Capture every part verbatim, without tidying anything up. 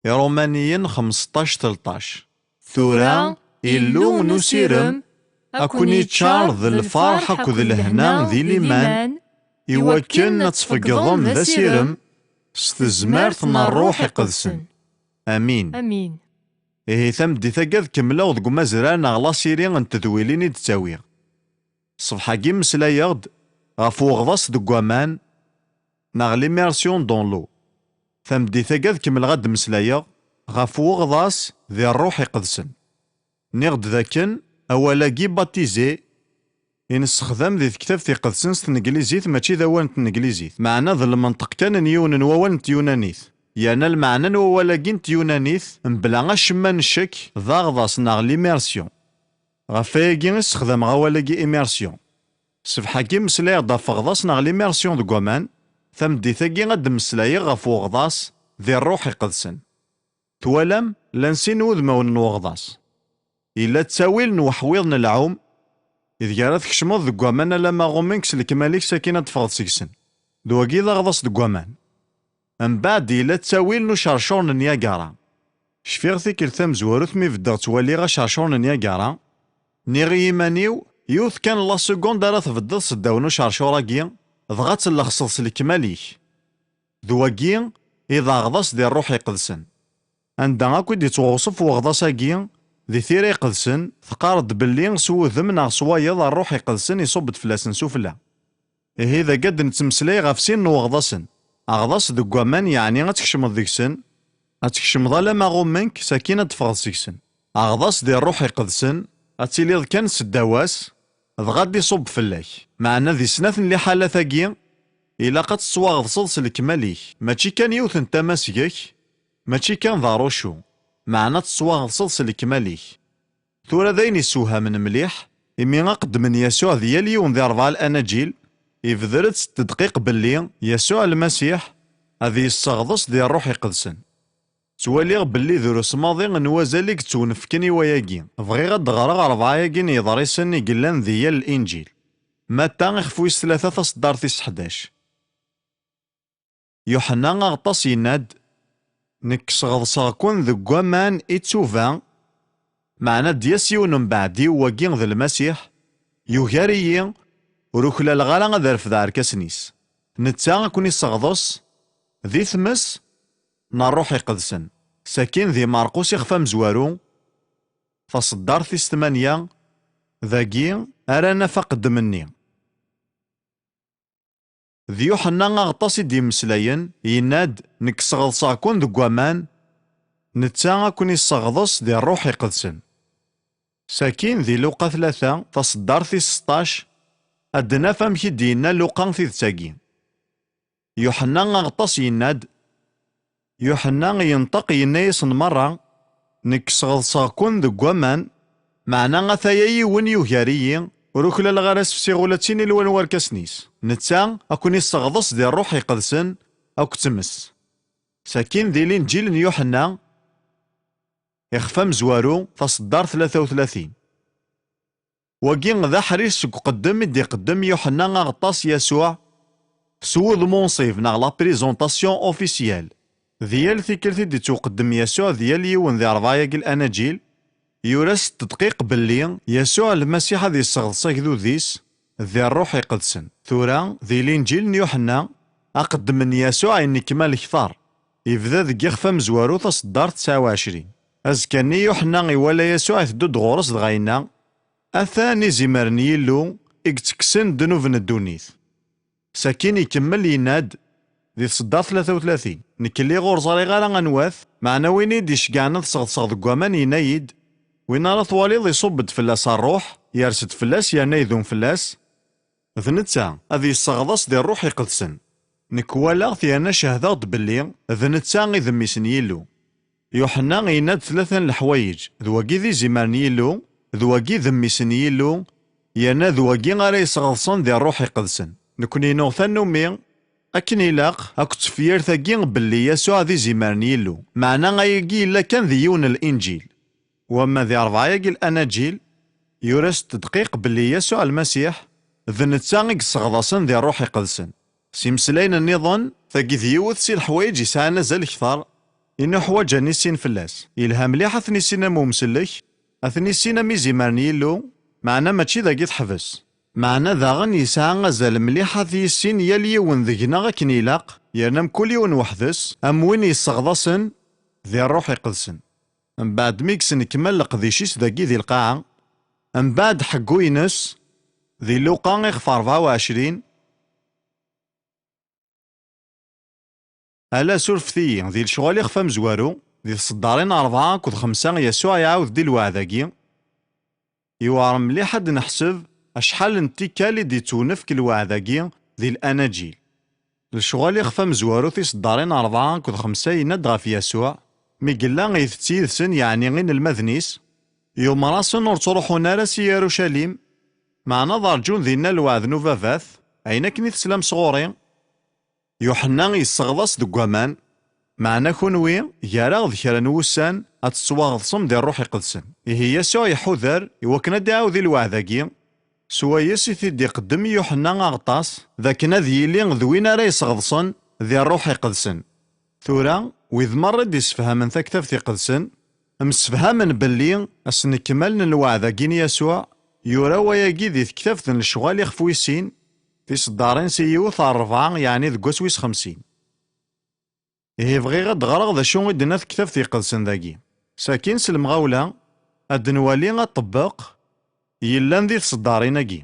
Iṛumaniyen xemseṭṭac tleṭṭac. Tura, Illu n usirem, ad ken-iččar d lferḥ akked lehna di liman, iwakken ad tfegḍem d asirem s tezmert n Ṛṛuḥ Iqedsen. Amin. Amin. Ihi tameddit-agi ad kemmleɣ deg umazrar neɣ lasiri n tedwilin i d-ttawiɣ. Ṣṣbeḥ-agi mmeslayeɣ-d ɣef weɣḍas deg waman, neɣ l'immersion dans l'eau. Tameddit-agi ad kemmleɣ ad d-mmeslayeɣ ɣef weɣḍas di Ṛṛuḥ Iqedsen. Nniɣ-d dakken awal-agi baptisé i nessexdam di tektabt iqedsen s tneglizit mačči d awal n tneglizit, meɛna d lmenṭeq kan n yiwen n wawal n tyunanit, yerna lmeɛna n wawal-agi n tyunanit, mebla acemma n ccek, d aɣḍas neɣ l'immersion. Ɣef wayagi i ssexdameɣ awal-agi immersion. Ṣṣbeḥ-agi mmeslayeɣ-d ɣef weɣḍas neɣ l'immersion deg waman, tameddit-agi ad d-mmeslayeɣ ɣef weɣḍas di Ṛṛuḥ Iqedsen. Twalam, llan sin wudmawen n weɣḍas. Yella ttawil n uḥwiḍ n lɛum, ideg ara tkecmeḍ deg waman alamma ɣummen-k s lekmal-ik sakin ad teffɣeḍ seg-sen. D wagi i d aɣḍas deg waman. Mbeɛd yella ttawil n ucercur n Niagara. Cfiɣ tikkelt tamezwarut mi beddeɣ ttwaliɣ acercur n Niagara, nniɣ i yiman-iw, yiwet kan n la seconde ara tbeddeḍ seddaw n ucercur-agi, dɣa ad tellexseḍ s lekmal-ik. D wagi i d aɣḍas di Ṛṛuḥ Iqedsen. Anda akk i d-ittwaweṣṣef weɣḍas-agi, di Tira Iqedsen, teqqar-d belli s wudem neɣ s wayeḍ Ṛṛuḥ Iqedsen iṣubb-d fell-asen sufella. Ihi dagi ad nettmeslay ɣef sin n weɣḍasen. Aɣḍas deg waman yeɛni ad tkecmeḍ deg-sen, ad tkecmeḍ alamma ɣummen-k, sakin ad d-teffɣeḍ seg-sen. Aɣḍas di Ṛṛuḥ Iqedsen, ad tiliḍ kan seddaw-as, dɣa ad d-iṣubb fell-ak. Meɛna di snat n liḥalat-agi, ilaq ad tettwaɣeḍseḍ s lekmal-ik, mačči kan yiwet n tama seg-k, mačči kan d arucu, meɛna ad tettwaɣeḍseḍ s lekmal-ik. Tura d ayen yessewhamen mliḥ, imi aqeddem n Yasuɛ di yal yiwen di rebɛa Lanaǧil, ibder-d s tedqiq belli Yasuɛ Lmasiḥ ad yesseɣḍes di Ṛṛuḥ Iqedsen. Ttwaliɣ belli drus maḍi n wazal i yettwnefken i wayagi. Bɣiɣ ad d-ɣreɣ rebɛa-agi n yeḍrisen i yellan di yal Linǧil. Matta ixef wis tlata taṣeddart tis ḥdac. Yuḥenna Aɣeṭṭas yenna-d, "Nekk sɣeḍseɣ-ken deg waman i ttuba, meɛna ad d-yas yiwen mbeɛd-iw, wagi d Lmasiḥ, yugar-iyi, ur uklaleɣ ara ad refdeɣ arkasen-is. Netta ad ken-isseɣḍes di tmes n Ṛṛuḥ Iqedsen." Sakin di Marqus ixef amezwaru, taṣeddart tis tmanya, dagi ara naf aqeddem-nni. D Yuḥenna Aɣeṭṭas i d-yemmeslayen, yenna-d, "Nekk sɣeḍseɣ-ken deg waman, netta ad ken-isseɣḍes di Ṛṛuḥ Iqedsen." Sakin di Luqa tlata, taṣeddart tis seṭṭac, ad d-naf amek i d-yenna Luqa tidet-agi. Yuḥenna Aɣeṭṭas yenna-d, Yuḥenna yenṭeq yenna-yasen merra, "Nekk sɣeḍseɣ-ken deg waman, meɛna ataya yiwen yugar-iyi, ur uklaleɣ ara sefsiɣ ula d tinilwa n warkasen-is. Netta ad ken-isseɣḍes di Ṛṛuḥ Iqedsen akked tmes." Sakin di Linǧil n Yuḥenna, ixef amezwaru, taṣeddart tlata u tlatin. Wagi d aḥric seg uqeddem i d-iqeddem Yuḥenna Aɣeṭṭas Yasuɛ s wudem unṣib neɣ la présentation officielle. Di yal tikkelt i d-ittwaqeddem Yasuɛ di yal yiwen di rebɛa-agi Lanaǧil, yura s tedqiq belli Yasuɛ Lmasiḥ ad yesseɣḍes agdud-is di Ṛṛuḥ Iqedsen. Tura, di Linǧil n Yuḥenna, aqeddem n Yasuɛ yennekmal kter. Yebda deg ixef amezwaru taṣeddart tesɛa u ɛecrin. Azekka-nni Yuḥenna iwala Yasuɛ iteddu-d ɣur-s dɣa yenna, "Atan izimer n Yillu i yettekksen ddnub n ddunit." Sakin ikemmel yenna-d di tseddart tlata u tlatin, "Nekk lliɣ ur ẓriɣ ara anwa-t, meɛna win i yi-d-iceggɛen ad sɣeḍseɣ deg waman yenna-yi-d, 'Win ara twaliḍ iṣubb-d fell-as Ṛṛuḥ, yers-d fell-as yerna idum fell-as, d netta ad yesseɣḍes di Ṛṛuḥ Iqedsen.'" Nekk walaɣ-t yerna cehdeɣ-d belli d netta i d Mmi-s n Yillu. Yuḥenna yenna-d tlata n leḥwayeǧ, d wagi d izimer n Yillu, d wagi d Mmi-s n Yillu, yerna d wagi ara yesɣeḍsen di Ṛṛuḥ Iqedsen. Nekni nuɣ tannumi, akken ilaq, akked tefyirt-agi belli Yasuɛ d izimer n Yillu, meɛna ayagi yella kan di yiwen n Linǧil. Wamma di ṛebɛa-agi Lanaǧil, yura s tedqiq belli Yasuɛ Lmasiḥ d netta i yesseɣḍasen di Ṛṛuḥ Iqedsen. S imeslayen nniḍen, tagi d yiwet si leḥwayeǧ yesɛan azal kter, i nuḥwaǧ ad nissin fell-as. Yelha mliḥ ad t-nissin am umsellek, ad t-nissin am izimer n Yillu, meɛna mačči dagi teḥbes. Meɛna daɣen yesɛa azal mliḥ ad t-yissin yal yiwen deg-neɣ akken ilaq, yerna mkul yiwen weḥd-s, am win yesseɣḍasen di Ṛṛuḥ Iqedsen. Mbeɛd mi yesnekmal leqdic-is dagi di lqaɛa, mbeɛd ḥeggu-ines, di Luqa ixef rebɛa u ɛecrin, Ala surfet-iyi, di lecɣal ixef amezwaru, di tṣeddarin rebɛa akked xemsa Yasuɛ iɛawed-d i lweɛd-agi. Yewɛer mliḥ ad d-neḥseb acḥal n tikkal i d-yettwnefk lweɛd-agi di Lanajil. Lecɣal ixef amezwaru tiṣeddarin rebɛa akked xemsa yenna-d ɣef Yasuɛ, mi yella itett yid-sen, yeɛni inelmaden-is, yumer-asen ur ttruḥun ara si Yarucalim, meɛna ad rǧun dinna lweɛd n ubabat, ayen akken i teslam sɣur-i. Yuḥenna yesseɣḍas deg waman, meɛna kunwi, gar-aɣ d kra n wussan, ad tettwaɣeḍsem di Ṛṛuḥ Iqedsen. Ihi Yasuɛ iḥuder i wakken ad d-iɛawed i lweɛd-agi, swayes i t-id-iqeddem Yuḥenna Aɣeṭṭas, d akken ad yili d win ara yesɣeḍsen di Ṛṛuḥ Iqedsen. Tura, wid merra i d-issefhamen Taktabt Iqedsen, msefhamen belli asnekmal n lweɛd-agi n Yasuɛ, yura wayagi di tektabt n Lecɣal ixef wis sin, tiseddarin si yiwet ar rebɛa, yeɛni deg wass wis xemsin. Ihi bɣiɣ ad d-ɣreɣ d acu i d-tenna Tektabt Iqedsen dagi. Sakin s lemɣawla, ad d-nwali aṭebbeq yellan di tseddarin-agi.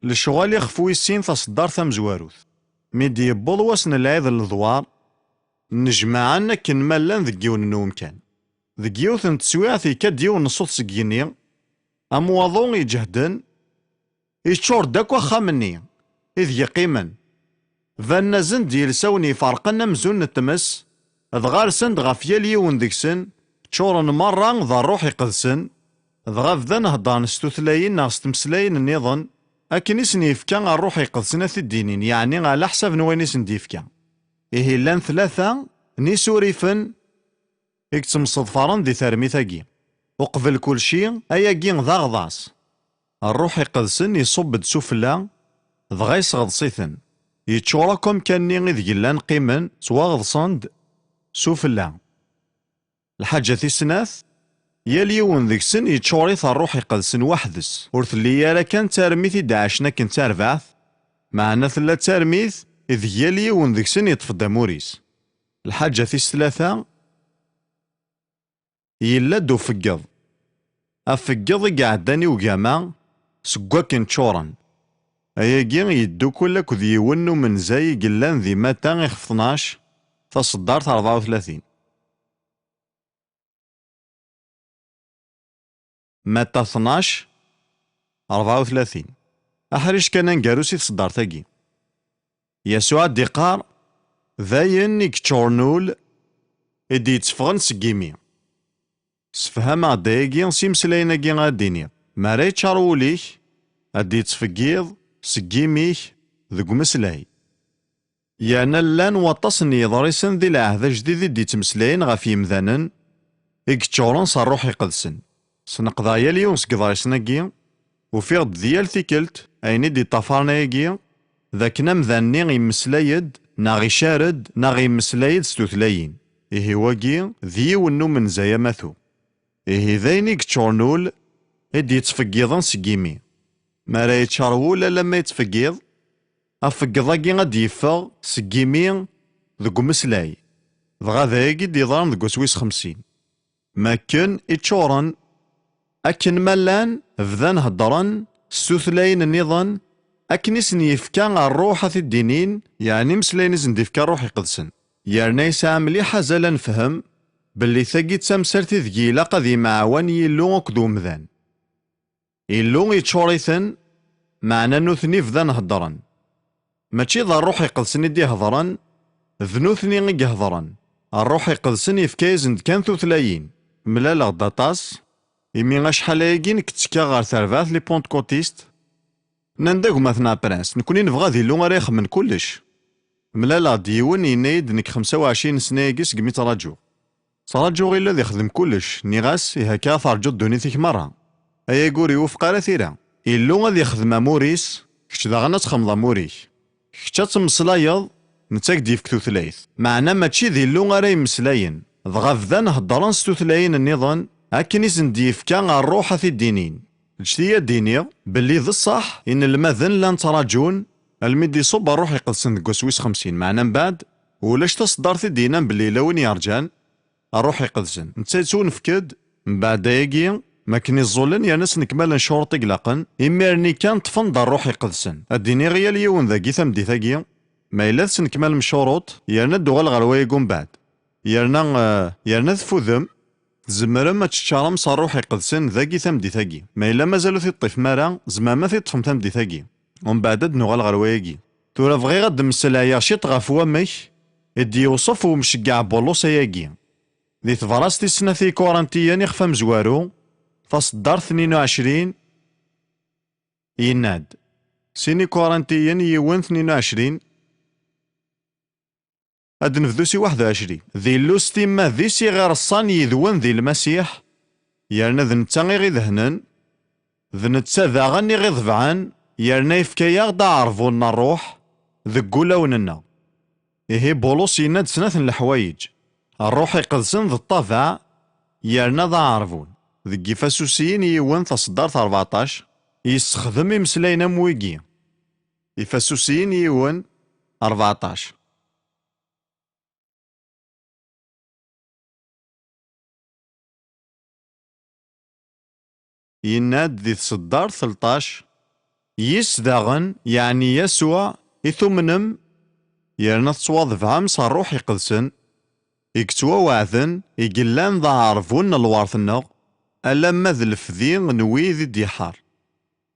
Lecɣal ixef wis sin taseddart tamezwarut. Mi d-yewweḍ wass n Lɛid n Leḍwar, nnejmaɛen akken ma llan deg yiwen n umkan. Deg yiwet n teswiɛt, yekka-d yiwen n ṣṣut seg yigenni, am waḍu iǧehden, iččur-d akk axxam-nni ideg qqimen. Banen-asen-d yilsawen iferqen amzun n tmes, dɣa rsen-d ɣef yal yiwen deg-sen, ččuren merra d Ṛṛuḥ Iqedsen, dɣa bdan heddren s tutlayin neɣ s tmeslayin nniḍen, akken i sen-yefka Ṛṛuḥ Iqedsen ad t-id-inin, yeɛni ɛla ḥsab n wayen i sen-d-yefka. Ihi llan tlata n isurifen i yettemseḍfaren di termit-agi. Uqbel kulci, ayagi d aɣḍas. Ṛṛuḥ Iqedsen iṣubb-d sufella, dɣa yesɣeḍs-iten. Yeččur akk amkan-nni ideg llan qqimen, ttwaɣeḍsen-d sufella. Lḥaǧa tis snat, yal yiwen deg-sen yeččur-it Ṛṛuḥ Iqedsen weḥd-s. Ur telli ara kan d tarmit i d-ɛacen akken d tarbaɛt, meɛna tella d tarmit ideg yal yiwen deg-sen yeṭṭef-d amur-is. Lḥaǧa tis tlata, yella-d ufeggeḍ. Afeggeḍ i iɛeddan i ugama seg wakken ččuren. Ayagi yeddukul akked yiwen n umenzay i yellan di Mata ixef tnac, taṣeddart rebɛa u tlatin. Mata tnac, rebɛa u tlatin. Aḥric kan aneggaru si tṣeddart-agi. Yasuɛ ad d-iqqar, d ayen i yeččuren ul i d-yetteffɣen seg imi. Sefham-aɣ-d ayagi s imeslayen-agi ara d-iniɣ. Mi ara yeččar wul-ik, ad d-yettfeggiḍ seg imi-k deg umeslay. Yerna llan waṭas n yeḍrisen di lɛehd ajdid i d-yettmeslayen ɣef yemdanen i yeččuren s Ṛṛuḥ Iqedsen. Sneqḍeɣ yal yiwen seg yeḍrisen-agi, ufiɣ-d di yal tikkelt ayen i d-iṭṭafaren ayagi, d akken amdan-nni yemmeslay-d, neɣ icar-d, neɣ yemmeslay-d s tutlayin. Ihi wagi d yiwen n umenzay amatu. Ihi d ayen i yeččuren ul i d-yettfeggiḍen seg imi. Mi ara yeččar wul alamma yettfeggiḍ, afeggeḍ-agi ad d-yeffeɣ seg imi deg umeslay. Dɣa d ayagi i d-yeḍran deg wass wis xemsin. Mi akken i ččuren, akken ma llan, bdan heddren s tutlayin nniḍen, akken i sen-yefka Ṛṛuḥ ad t-id-inin, yeɛni imeslayen i sen-d-ifka Ṛṛuḥ Iqedsen. Yerna yesɛa mliḥ azal ad nefhem belli tagi d tamsalt ideg ilaq ad yemɛawan Yillu akked umdan. Illu yeččur-iten, meɛna nutni bdan heddren. Mačči d Ṛṛuḥ Iqedsen i d-iheḍren, d nutni i iheḍren. Ṛṛuḥ Iqedsen yefka-yasen-d kan tutlayin. Mlaleɣ-d aṭas, imi acḥal ayagi nekk ttekkaɣ ɣer terbaɛt les Pentecôtistes. Nnan-d a gma-tneɣ Prince, nekni nebɣa d Illu ara ixemmen kullec. Mlaleɣ-d yiwen yenna-yi-d nekk xemsa u ɛecrin sna-agi segmi ttraǧuɣ. Ttraǧuɣ Illu ad ixdem kullec, nniɣ-as, ihi akka ad terǧuḍ ddunit-ik merra. Ayagi ur iwufeq ara tira. Illu ad ixdem amur-is, kečč daɣen ad txedmeḍ amur-ik. Kečč ad temmeslayeḍ, netta ad k-d-yefk tutlayt. Meɛna mačči d Illu ara yemmeslayen. Dɣa bdan heddren s tutlayin nniḍen, akken i sen-d-yefka Ṛṛuḥ a t-id-inin. Ǧǧet-iyi ad d-iniɣ belli d ṣṣeḥ, inelmaden llan ttraǧun almi d-iṣubb Ṛṛuḥ Iqedsen deg wass wis xemsin, meɛna mbeɛd, ulac taṣeddart i d-yennan belli yella win yerǧan Ṛṛuḥ Iqedsen. Netta yettwenefk-d, mbeɛd ayagi, mi akken i ẓẓulen yerna snekmalen ccuruṭ i ilaqen, imir-nni kan ṭṭfen-d Ṛṛuḥ Iqedsen. Ad d-iniɣ i yal yiwen dagi tameddit-agi, ma yella tesnekmalem ccuruṭ, yerna ad d-uɣal ɣer wayagi umbeɛd. Yerna, eh, yerna tfudem, tzemrem ad teččarem s Ṛṛuḥ Iqedsen dagi tameddit-agi. Ma yella mazal ur t-id-ṭṭifem ara, tzemrem ad t-id-ṭṭfem tameddit-agi. Umbeɛd ad d-nuɣal ɣer wayagi. Tura bɣiɣ ad d-mmeslayeɣ ciṭ ɣef wamek i d-yewṣef umceggeɛ Bulus ayagi. Di tebṛast tis snat i Ikurantiyen ixef amezwaru, taṣeddart tnin u ɛecrin, yenna-d, sin Ikurantiyen yiwen tnin u ɛecrin, ad d-nebdu si waḥed u ɛecrin. D Illu s timmad-is i ɣ-ireṣṣan yid-wen di Lmasiḥ, yerna d netta i ɣ-idehnen, d netta daɣen i ɣ-iḍebɛen, yerna yefka-yaɣ-d aɛerbun n ṛṛuḥ deg wulawen-nneɣ. Ihi Bulus yenna-d snat n leḥwayeǧ, Ṛṛuḥ Iqedsen d ṭṭabeɛ, yerna d aɛerbun. Deg Ifasusiyen yiwen taṣeddart rbeɛṭac, yessexdem imeslayen am wigi. Ifasusiyen yiwen, rbeɛṭac. Yenna-d di tseddart telṭac, yis daɣen, yeɛni Yasuɛ, i tumnem, yerna tettwaḍebɛem s Ṛṛuḥ Iqedsen, i yettwaweɛden, i yellan d aɛerbun n lweṛt-nneɣ, alamma d lefdi n wid i d-iḥar.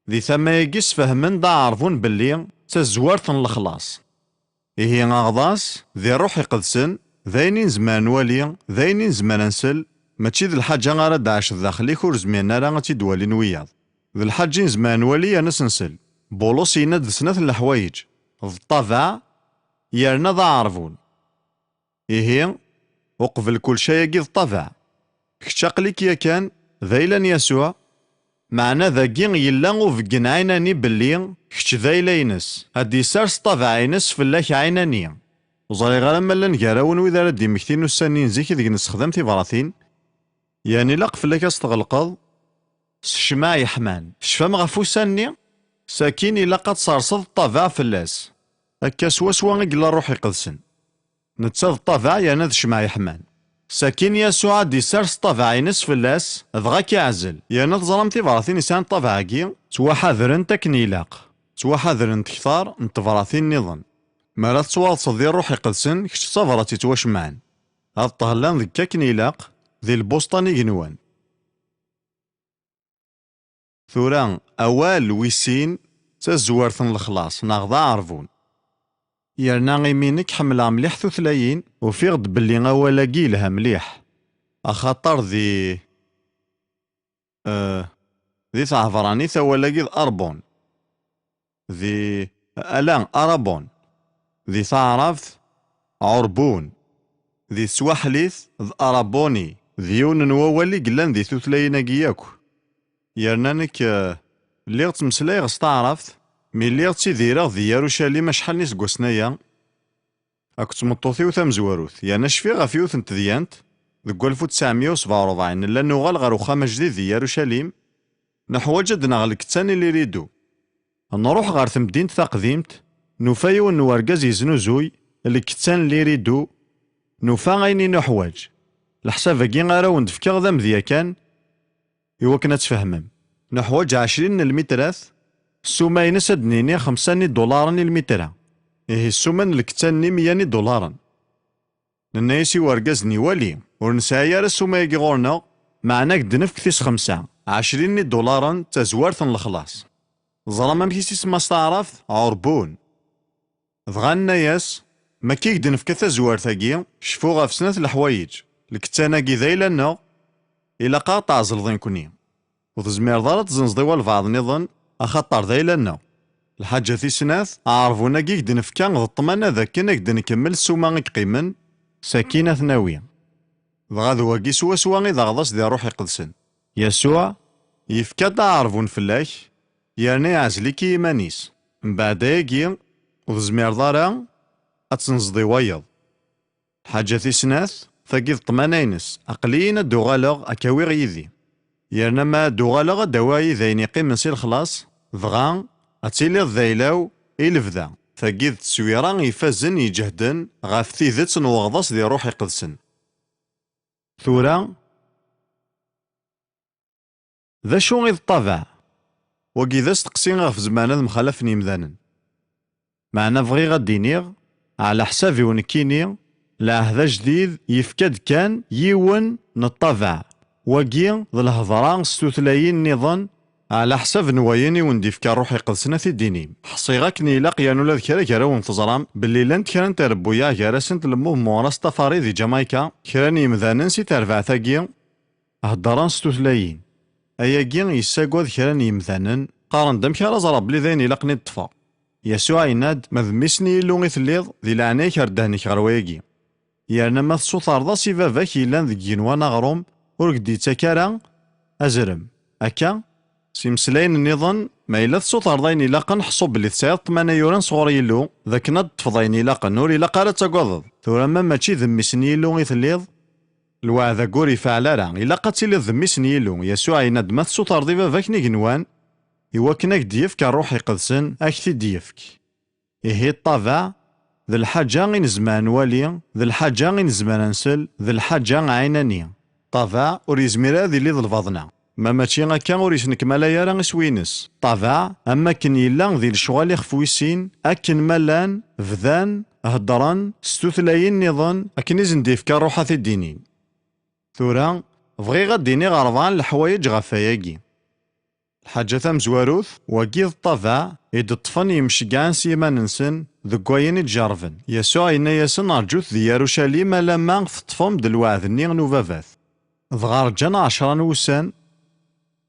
Di tama-agi sfehmen-d aɛerbun belli d tazwart n lexlaṣ. Ihi aɣḍas, di Ṛṛuḥ Iqedsen, d ayen i nezmer nwali, d ayen i nezmer ad nsel, mačči d lḥaǧa ara d-tɛaceḍ daxel-ik ur zmiren ara ad tt-id-walin wiyaḍ. D lḥaǧa i nezmer ad nwali yerna ad s-nsel. Bulus yenna-d d snat n leḥwayeǧ, d ṭṭabeɛ, yerna d aɛerbun. Ihi, uqbel kulci ayagi d ṭṭabeɛ. Kečč aql-ik yakan d ayla n Yasuɛ, meɛna dagi yella ubeggen ɛinani belli kečč d ayla-ines, ad d-isers ṭṭabeɛ-ines fell-ak ɛinani. Ur ẓriɣ ara ma llan gar-awen wid ara d-immektin ussan-nni n zik ideg nessexdam tibratin, yeɛni ilaq fell-ak ad s-tɣelqeḍ s ccmaɛ yeḥman. Tecfam ɣef ussan-nni? Sakin ilaq ad tserseḍ ṭṭabeɛ fell-as. Akka swaswa i yella Ṛṛuḥ Iqedsen. Netta d ṭṭabeɛ yerna d ccmaɛ yeḥman. Sakin Yasuɛ ad d-isers ṭṭabeɛ-ines fell-as, dɣa ad k-iɛzel. Yerna teẓram tibratin yesɛan ṭṭabeɛ-agi, ttwaḥadrent akken ilaq. Ttwaḥadrent kter n tebratin nniḍen. Mi ara tettwaḍseḍ di Ṛṛuḥ Iqedsen, kečč d tabrat yettwacemɛen. Ad ṭṭehlen deg akken ilaq, di lbusṭa n igenwan. Tura, awal wis sin, d tazwart n lexlaṣ, neɣ d aɛerbun. Yerna imi nekk ḥemmleɣ mliḥ tutlayin, ufiɣ-d belli awal-agi yelha mliḥ. Axaṭer di, eh, di tɛebranit awal-agi d arbun. Di, ala, arabun. Di taɛrabt, ɛurbun. Di teswaḥlit, d arabuni. D yiwen n wawal i yellan di tutlayin-agi yakk. Yerna nekk, eh, lliɣ ttmeslayeɣ s taɛrabt, mi lliɣ ttidireɣ di Yarucalim acḥal n yiseggasen aya, akked tmeṭṭut-iw tamezwarut, yerna cfiɣ ɣef yiwet n tedyant, deg walef u tesɛemya u sebɛa u rebɛin, nella nuɣal ɣer uxxam ajdid di Yarucalim, neḥwaǧ ad d-naɣ lkettan n liridu. Nruḥ ɣer temdint taqdimt, nufa yiwen n urgaz yeznuzuy lkettan n liridu, nufa ayen i nuḥwaǧ. Leḥsab-agi ara wen-d-fkeɣ d amedya kan, i wakken ad tfehmem. Nuḥwaǧ ɛecrin n lmitrat, ssuma-ines ad d-nini xemsa n idularen i lmitra. Ihi ssuma n lkettan-nni meyya n idularen. Nenna-yas i urgaz-nni, wali, ur nesɛi ara ssuma-agi ɣur-neɣ, meɛna ad k-d-nefk tis xemsa, ɛecrin n idularen d tazwart n lexlaṣ. Teẓram amek i s-isemma s taɛrabt? Ɛurbun. Dɣa nenna-yas, ma akka i k-d-nefka tazwart-agi, cfu ɣef snat leḥwayeǧ. Lkettan-agi d ayla-nneɣ, ilaq ad ɣ-tɛezleḍ i nekni. Ur tezmireḍ ara ad tzenzeḍ i walbeɛḍ nniḍen, axaṭer d ayla-nneɣ. Lḥaǧa tis snat, aɛerbun-agi i k-d-nefka d ṭṭmana d akken ad k-d-nkemmel ssuma i yeqqimen, sakin ad t-nawi. Dɣa d wagi swaswa i d aɣḍas di Ṛṛuḥ Iqedsen. Yasuɛ yefka-d aɛerbun fell-ak, yerna iɛzel-ik i yiman-is. Mbeɛd ayagi, ur tezmireḍ ara ad tenzeḍ i wayeḍ. Lḥaǧa tis snat, Tagi d ṭṭmana-ines, aql-iyi ad d-uɣaleɣ, ad k-awiɣ yid-i. Yerna ma ad d-uɣaleɣ, ad d-awiɣ yid-i ayen yeqqimen si lexlaṣ, dɣa ad tiliḍ d ayla-w i lebda. Tagi d tteswira ifazen iǧehden ɣef tidet n weɣḍas di Ṛṛuḥ Iqedsen. Tura, d acu i d ṭṭabeɛ? Wagi d asteqsi ɣef zzman ad mxalafen yimdanen. Meɛna bɣiɣ ad d-iniɣ, ɛla ḥsab-iw nekkini, lɛehd ajdid yefka-d kan yiwen n ṭṭabeɛ. Wagi d lhedra s tutlayin nniḍen, ɛla ḥsab n wayen i wen-d-ifka Ṛṛuḥ Iqedsen a t-id-inim. Ḥṣiɣ akken ilaq yernu ula d kra gar-awen teẓram belli llant kra n trebbuyaɛ gar-asent le mouvement Rastafari di Ǧamayka, kra n yimdanen si terbaɛt-agi, heddren s tutlayin. Ayagi yessagad kra n yimdanen, qqaren-d amek ara ẓreɣ belli d ayen ilaqen i d-ṭṭfeɣ. Yasuɛ yenna-d, ma d mmi-s n Yillu i telliḍ, di leɛnaya-k err ddehn-ik ɣer wayagi. Yerna ma tessutreḍ-as i baba-k yellan deg igenwan aɣrum, ur k-d-yettak ara azrem. Akka, s imeslayen nniḍen, ma yella tessutreḍ ayen ilaqen, ḥṣu belli tesɛiḍ ṭṭmana yuran sɣur Yillu, d akken ad d-ṭṭfeḍ ayen ilaqen, ur ilaq ara ad tagadeḍ. Tura ma mačči d mmi-s n Yillu i telliḍ, lweɛd-agi ur ifɛel ara, ilaq ad tiliḍ d mmi-s n Yillu. Yasuɛ yenna-d ma tessutreḍ i baba-k n igenwan, iwakken ad k-d-yefk Ṛṛuḥ Iqedsen, ad k-t-id-yefk. Ihi ṭṭabeɛ, d lḥaǧa i nezmer ad nwali, d lḥaǧa i nezmer ad nsel, d lḥaǧa ɛinani. Ṭṭabeɛ ur yezmir ara ad yili d lbaḍna. Ma mačči akka ur yesnekmalay ara iswi-ines. Ṭṭabeɛ, am wakken yella di lecɣal ixef wis sin, akken ma llan, bdan, heddren, s tutlayin nniḍen, akken i sen-d-yefka Ṛṛuḥ a t-id-inin. Tura, bɣiɣ ad d-iniɣ rebɛa n leḥwayeǧ ɣef wayagi. Lḥaǧa tamezwarut, wagi d ṭṭabeɛ i d-ṭṭfen yimceggɛen s yiman-nsen deg wayen i d-jerrben. Yasuɛ yenna-yasen, rǧut di Yarucalim alamma teṭṭfem-d lweɛd-nni n ubabat. Dɣa rǧan ɛecra n wussan,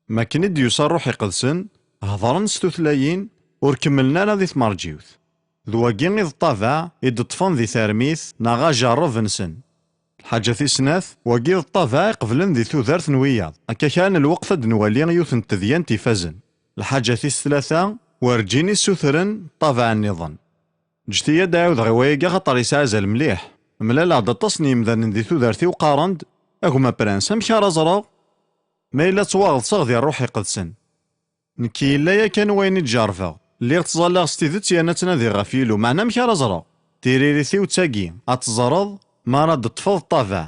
makken i d-yusa Ṛṛuḥ Iqedsen, hedren s tutlayin, ur kemmlen ara di tmerǧiwt. D wagi i d ṭṭabeɛ i d-ṭṭfen di tarmit neɣ ajerreb-nsen. Lḥaǧa tis snat, wagi d ṭṭabeɛ iqeblen di tudert n wiyaḍ. Akka kra n lweqt ad d-nwali yiwet n tedyant ifazen. Lḥaǧa tis tlata, werǧin i ssutren ṭṭabeɛ nniḍen. Ǧǧet-iyi ad d-ɛiwdeɣ i wayagi axaṭer yesɛa azal mliḥ. Mlaleɣ-d aṭas n yimdanen di tudert-iw qqaren-d, a gma Prens, amek ara ẓreɣ ma yella ttwaɣeḍseɣ di Ṛṛuḥ Iqedsen? Nekk yella yakan wayen i d-jerrbeɣ. Lliɣ ttẓallaɣ s tidet yerna ttnadiɣ ɣef Yillu, meɛna amek ara ẓreɣ? Tiririt-iw d tagi, ad teẓreḍ mi ara d-teṭṭfeḍ ṭṭabeɛ.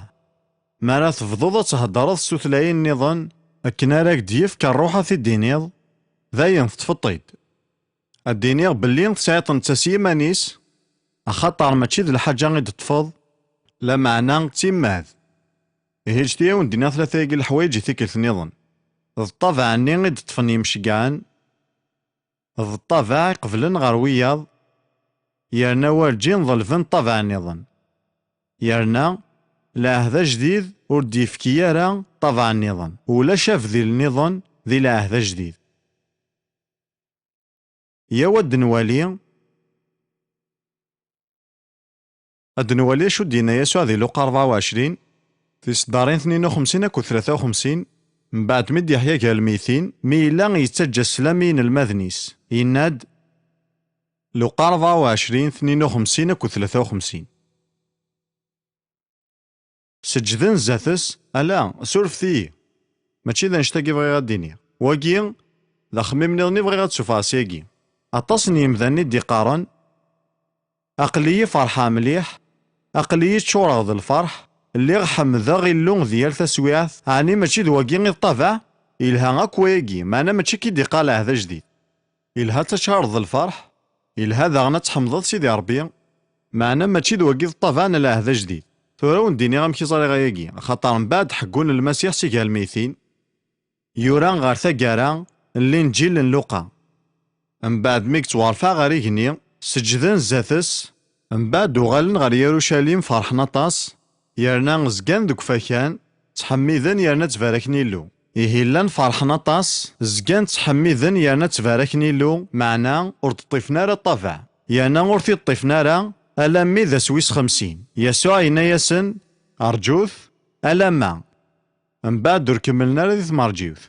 Mi ara tebduḍ ad theddreḍ s tutlayin nniḍen, akken ara k-d-yefk Ṛṛuḥ a t-id-tiniḍ, dayen teṭṭfeḍ-t-id. Ad d-iniɣ belli tesɛiḍ netta s yiman-is, axaṭer mačči d lḥaǧa i d-teṭṭfeḍ, lameɛna d timmad. Ihi ǧǧet-iyi ad wen-d-iniɣ tlata-agi leḥwayeǧ i tikkelt nniḍen. D ṭṭabeɛ-nni i d-ṭṭfen yimceggɛen, d ṭṭabeɛ iqeblen ɣer wiyaḍ, yerna werǧin ḍelben ṭṭabeɛ nniḍen. Yerna, lɛehd ajdid ur d-yefki ara ṭṭabeɛ nniḍen. Ulac abdil nniḍen di lɛehd ajdid. Yaw ad d-nwali, ad d-nwali acu d-yenna Yasuɛ di Luqa rebɛa u ɛecrin, tiseddarin tnin u xemsin akked tlata u xemsin, mbeɛd mi d-yeḥya gar lmeytin, mi yella yettaǧǧa sslam i yinelmaden-is, yenna-d, Luqa rebɛa u ɛecrin tnin u xemsin akked tlata u xemsin. Seǧǧden zdat-s, ala, surfet-iyi. Mačči d annect-agi bɣiɣ ad d-iniɣ. Wagi, d axemmim nniḍen i bɣiɣ ad d-sufɣeɣ syagi. Aṭas n yimdanen i d-iqqaren, aql-iyi ferḥeɣ mliḥ, aql-iyi ččureɣ d lferḥ, lliɣ ḥemmdeɣ Illu di yal taswiɛt, ɛni mačči d wagi i d ṭṭabeɛ? Ilha akk wayagi, meɛna mačči akka i d-iqqar lɛehd ajdid. Ilha ad teččareḍ d lferḥ, ilha daɣen ad tḥemdeḍ Sidi Ṛebbi, meɛna mačči d wagi d ṭṭabeɛ n lɛehd ajdid. Tura ad wen-d-iniɣ amek i ẓriɣ ayagi, axaṭer mbeɛd ḥeggun Lmasiḥ si gar lmeytin, yura ɣer taggara n Linǧil n Luqa. Mbeɛd mi yettwarfeɛ ɣer igenni, seǧǧden zdat-s, mbeɛd uɣalen ɣer Yarucalim ferḥen aṭas, yerna zgan deg ufakan, ttḥemmiden yerna ttbaraken Illu. Ihi llan ferḥen aṭas, zgan ttḥemmiden yerna ttbaraken Illu, meɛna ur d-ṭṭifen ara ṭṭabeɛ, yerna ur t-id-ṭṭifen ara alammi d ass wis xemsin. Yasuɛ yenna-yasen, rǧut alamma. Mbeɛd ur kemmlen ara di tmerǧiwt.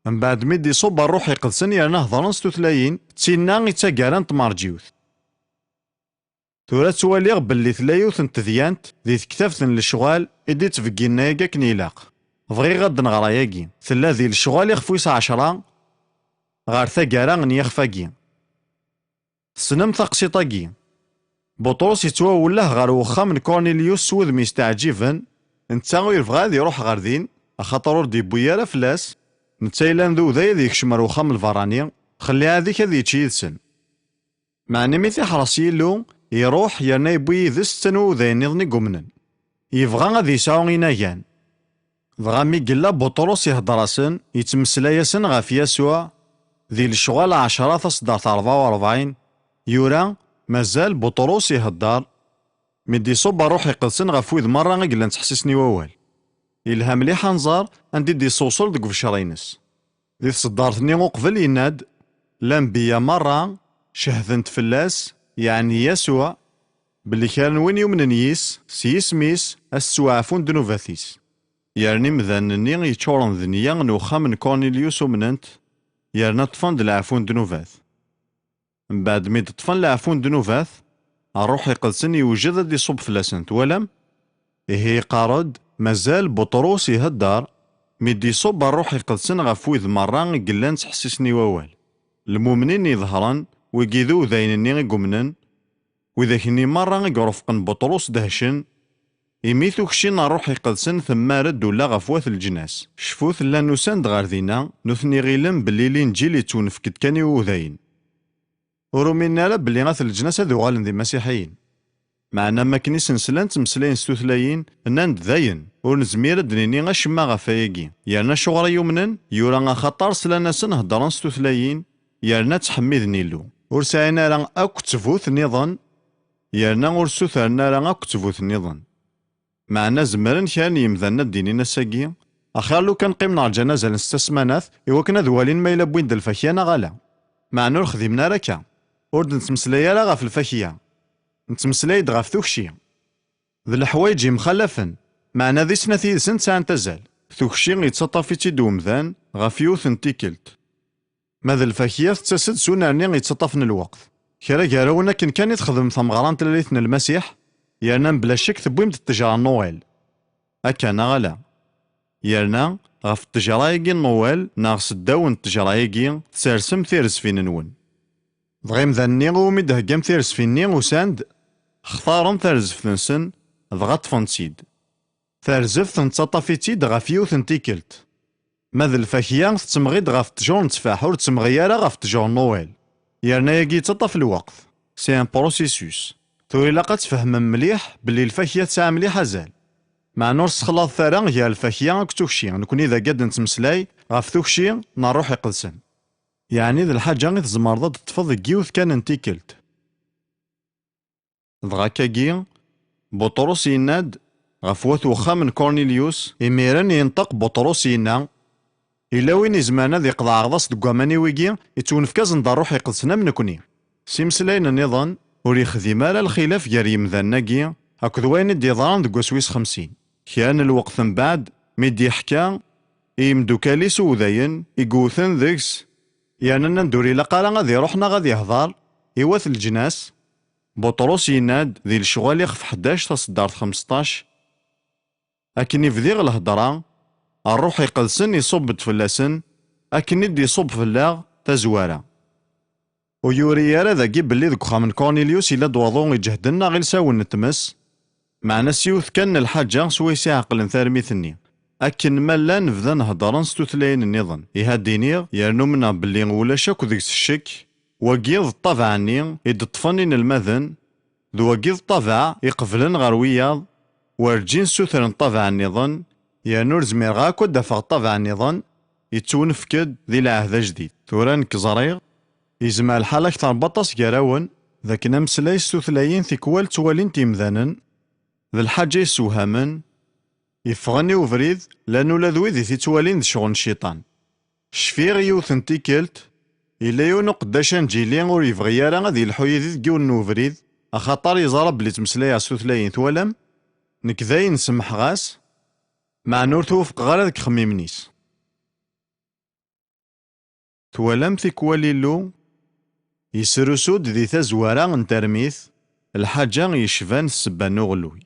Mbeɛd mi d-iṣubb Ṛṛuḥ Iqedsen yerna hedren s tutlayin, d tinna i d taggara n tmerǧiwt. Tura ttwaliɣ belli tella yiwet n tedyant di tektabt n lecɣal i d-ittbegginen ayagi akken ilaq. Bɣiɣ ad d-nɣer ayagi. Tella di lecɣal ixef wis ɛecṛa ɣer taggara n yixef-agi. Tessnem taqsiṭ-agi? Buṭrus yettwawelleh ɣer uxxam n Kornilyus s wudem yesteɛǧiben, netta ur yebɣi ad iruḥ ɣer din, axaṭer ur d-yewwi ara fell-as, netta yellan d uday ad yekcem ar uxxam lberrani, xelli ɛad-ik ad yečč yid-sen. Meɛna imi t-iḥreṣ Yillu, iruḥ yerna yewwi yid-s setta n wudayen nniḍen i yumnen. Yebɣa ad yesɛu inagan. Dɣa mi yella Buṭrus ihedder-asen, yettmeslay-asen ɣef Yasuɛ, di lecɣal ɛecṛa taṣeddart ṛebɛa u ṛebɛin, yura, mazal Buṭrus ihedder, mi d-iṣubb Ṛṛuḥ Iqedsen ɣef wid meṛṛa i yellan ttḥessisen i wawal. Yelha mliḥ ad nẓer anda i d-yessewṣel deg ubecṛ-ines. Di tṣeddart-nni uqbel yenna-d, lanbeyya meṛṛa cehden-d fell-as, yeɛni Yasuɛ, belli kra n win yumnen yis, s yisem-is, ad s-ttwaɛfun ddnubat-is. Yerna imdanen-nni yeččuren d nniya n uxxam n Kornilyus umnen-t, yerna ṭṭfen-d leɛfu n ddnubat. Mbeɛd mi d-ṭṭfen leɛfu n ddnubat, Ṛṛuḥ Iqedsen yewjed ad d-iṣubb fell-asen, twalam? Ihi yeqqar-d, mazal Buṭrus ihedder, mi d-iṣubb Ṛṛuḥ Iqedsen ɣef wid meṛṛa i yellan ttḥessisen i wawal. Lmumnin iḍehren, wigi d udayen-nni i yumnen, widak-nni meṛṛa i irufqen Buṭrus dehcen, imi tukci n Ṛṛuḥ Iqedsen temmar-d ula ɣef wat leǧnas. Cfut, llan usan-d ɣer dinna, nutni ɣilen belli Linǧil ittunefk-d kan i wudayen. Ur uminen ara belli at leǧnas ad uɣalen d imasiḥiyen. Meɛna am wakken i sen-slan ttmeslayen s tutlayin, nnan-d dayen, ur nezmir ad d-nini acemma ɣef wayagi. Yerna acuɣer i yumnen? Yura axaṭer slan-asen heddren s tutlayin, yerna ttḥemmiden Illu. Ur sɛin ara akk ttbut nniḍen, yerna ur ssutren ara akk ttbut nniḍen. Meɛna zemren kra n yemdanen ad d-inin ass-agi, axir lukan qqimen rǧan azal n setta ssmanat i wakken ad walin ma yella wwin-d lfakya neɣ ala. Meɛna ur xdimen ara akka. Ur d-nettmeslay ara ɣef lfakya. Nettmeslay-d ɣef tukci. D leḥwayeǧ yemxalafen, meɛna di snat yid-sent sɛant azal. Tukci yettaṭṭaf-itt-id umdan ɣef yiwet n tikkelt. Ma d lfakya tettas-d s unerni yettaṭṭafen lweqt. Kra gar-awen akken kan i texdem tameɣra n tlalit n Lmasiḥ, yerna mebla ccek tewwim-d ttejra n Nuwal. Akka neɣ ala? Yerna, ɣef ttejra-agi n Nuwal, neɣ s ddaw n ttejra-agi, tsersem tirzfin-nwen. Dɣa imdanen-nni iwumi d-theggam tirzfin-nni usan-d, xtaren tarzeft-nsen, dɣa ṭṭfen-tt-id. Tarzeft nettaṭṭaf-itt-id ɣef yiwet n tikkelt. Ma d lfakya, tettemɣi-d ɣef ttjur n ttfaḥ, ur tettemɣi ara ɣef ttjur n Nuwal. Yerna ayagi yettaṭṭaf lweqt. C'est un processus. Tura ilaq ad tfehmem mliḥ belli lfakya tesɛa mliḥ azal. Meɛna ur sexlaḍet ara gar lfakya akked tukci, nekni dagi ad nettmeslay ɣef tukci n Ṛṛuḥ Iqedsen. Yeɛni d lḥaǧa i tzemreḍ ad d-teṭṭfeḍ deg yiwet kan n tikkelt. Dɣa akkagi, Buṭrus yenna-d ɣef wat uxxam n Kornilyus, imiren yenṭeq Buṭrus yenna, yella win izemren ad iqḍeɛ aɣḍas deg waman i wigi, ittwenfek-asen-d Ṛṛuḥ Iqedsen am nekni. S imeslayen nniḍen, ur yexdim ara lxilaf gar yemdanen-agi akked wayen i d-yeḍran deg wass wis xemsin. Kra n lweqt mbeɛd, mi d-yeḥka i yimdukal-is uwdayen i yewten deg-s, yerna nnan-d ur ilaq ara ad iruḥ neɣ ad ihder i wat leǧnas, Buṭrus yenna-d di Lecɣal ixef ḥdac taṣeddart xemseṭṭac, akken i bdiɣ lhedṛa, Ṛṛuḥ Iqedsen iṣubb-d fell-asen, akken i d-iṣubb fell-aɣ tazwara. Ur yuri ara dagi belli deg uxxam n Kornilyus yella-d waḍu iǧehden neɣ ilsawen n tmes, meɛna s yiwet kan n lḥaǧa swayes i ɛeqlen tarmit-nni. Akken ma llan bdan heddren s tutlayin nniḍen. Ihi ad d-iniɣ, yerna umneɣ belli ulac akk deg-s ccek, wagi d ṭṭabeɛ-nni i d-ṭṭfen inelmaden, d wagi d ṭṭabeɛ iqeblen ɣer wiyaḍ, werǧin ssutren ṭṭabeɛ nniḍen, yerna ur zmireɣ akk ad d-afeɣ ṭṭabeɛ nniḍen, yettwenfek-d di lɛehd ajdid. Tura nekk ẓriɣ, yezmer lḥal akter n waṭas gar-awen, d akken ameslay s tutlayin tikwal ttwalin-t yemdanen, d lḥaǧa yessewhamen, yeffɣen i ubrid, llan ula d wid i t-ittwalin d ccɣel n cciṭan. Cfiɣ yiwet n tikkelt, yella yiwen uqeddac anǧili ur yebɣi ara ad yelḥu yid-i deg yiwen n ubrid, axaṭer yeẓra belli ttmeslayeɣ s tutlayin, twalam? Nekk dayen semmḥeɣ-as, meɛna ur twufqeɣ ara deg yixemmimen-is. Twalam tikwal Illu yesrusu-d di tazwara n termit, lḥaǧa yecban ssebba n uɣelluy.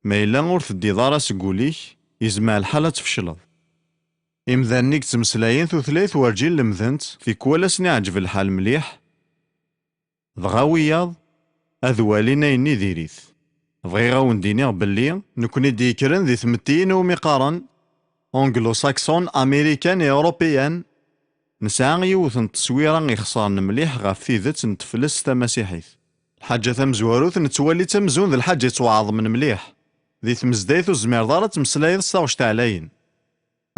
Ma yella ur teddiḍ ara seg wul-ik, yezmer lḥal ad tfecleḍ. Imdanen i yettmeslayen tutlayt werǧin lemden-tt, tikwal ad sen-iɛǧeb lḥal mliḥ, dɣa wiyaḍ ad walin ayenni diri-t. Bɣiɣ ad wen-d-iniɣ belli nekni d-yekkren di tmettiyin umi qqaren anglo-saxon, américaine et européenne, nesɛa yiwet n tteswira ixeṣren mliḥ ɣef tidet n teflest tamasiḥit. Lḥaǧa tamezwarut nettwali-tt amzun d lḥaǧa yettwaɛeḍmen mliḥ. Di tmezdayt ur tezmireḍ ara ad tmeslayeḍ s taɣect ɛlayen.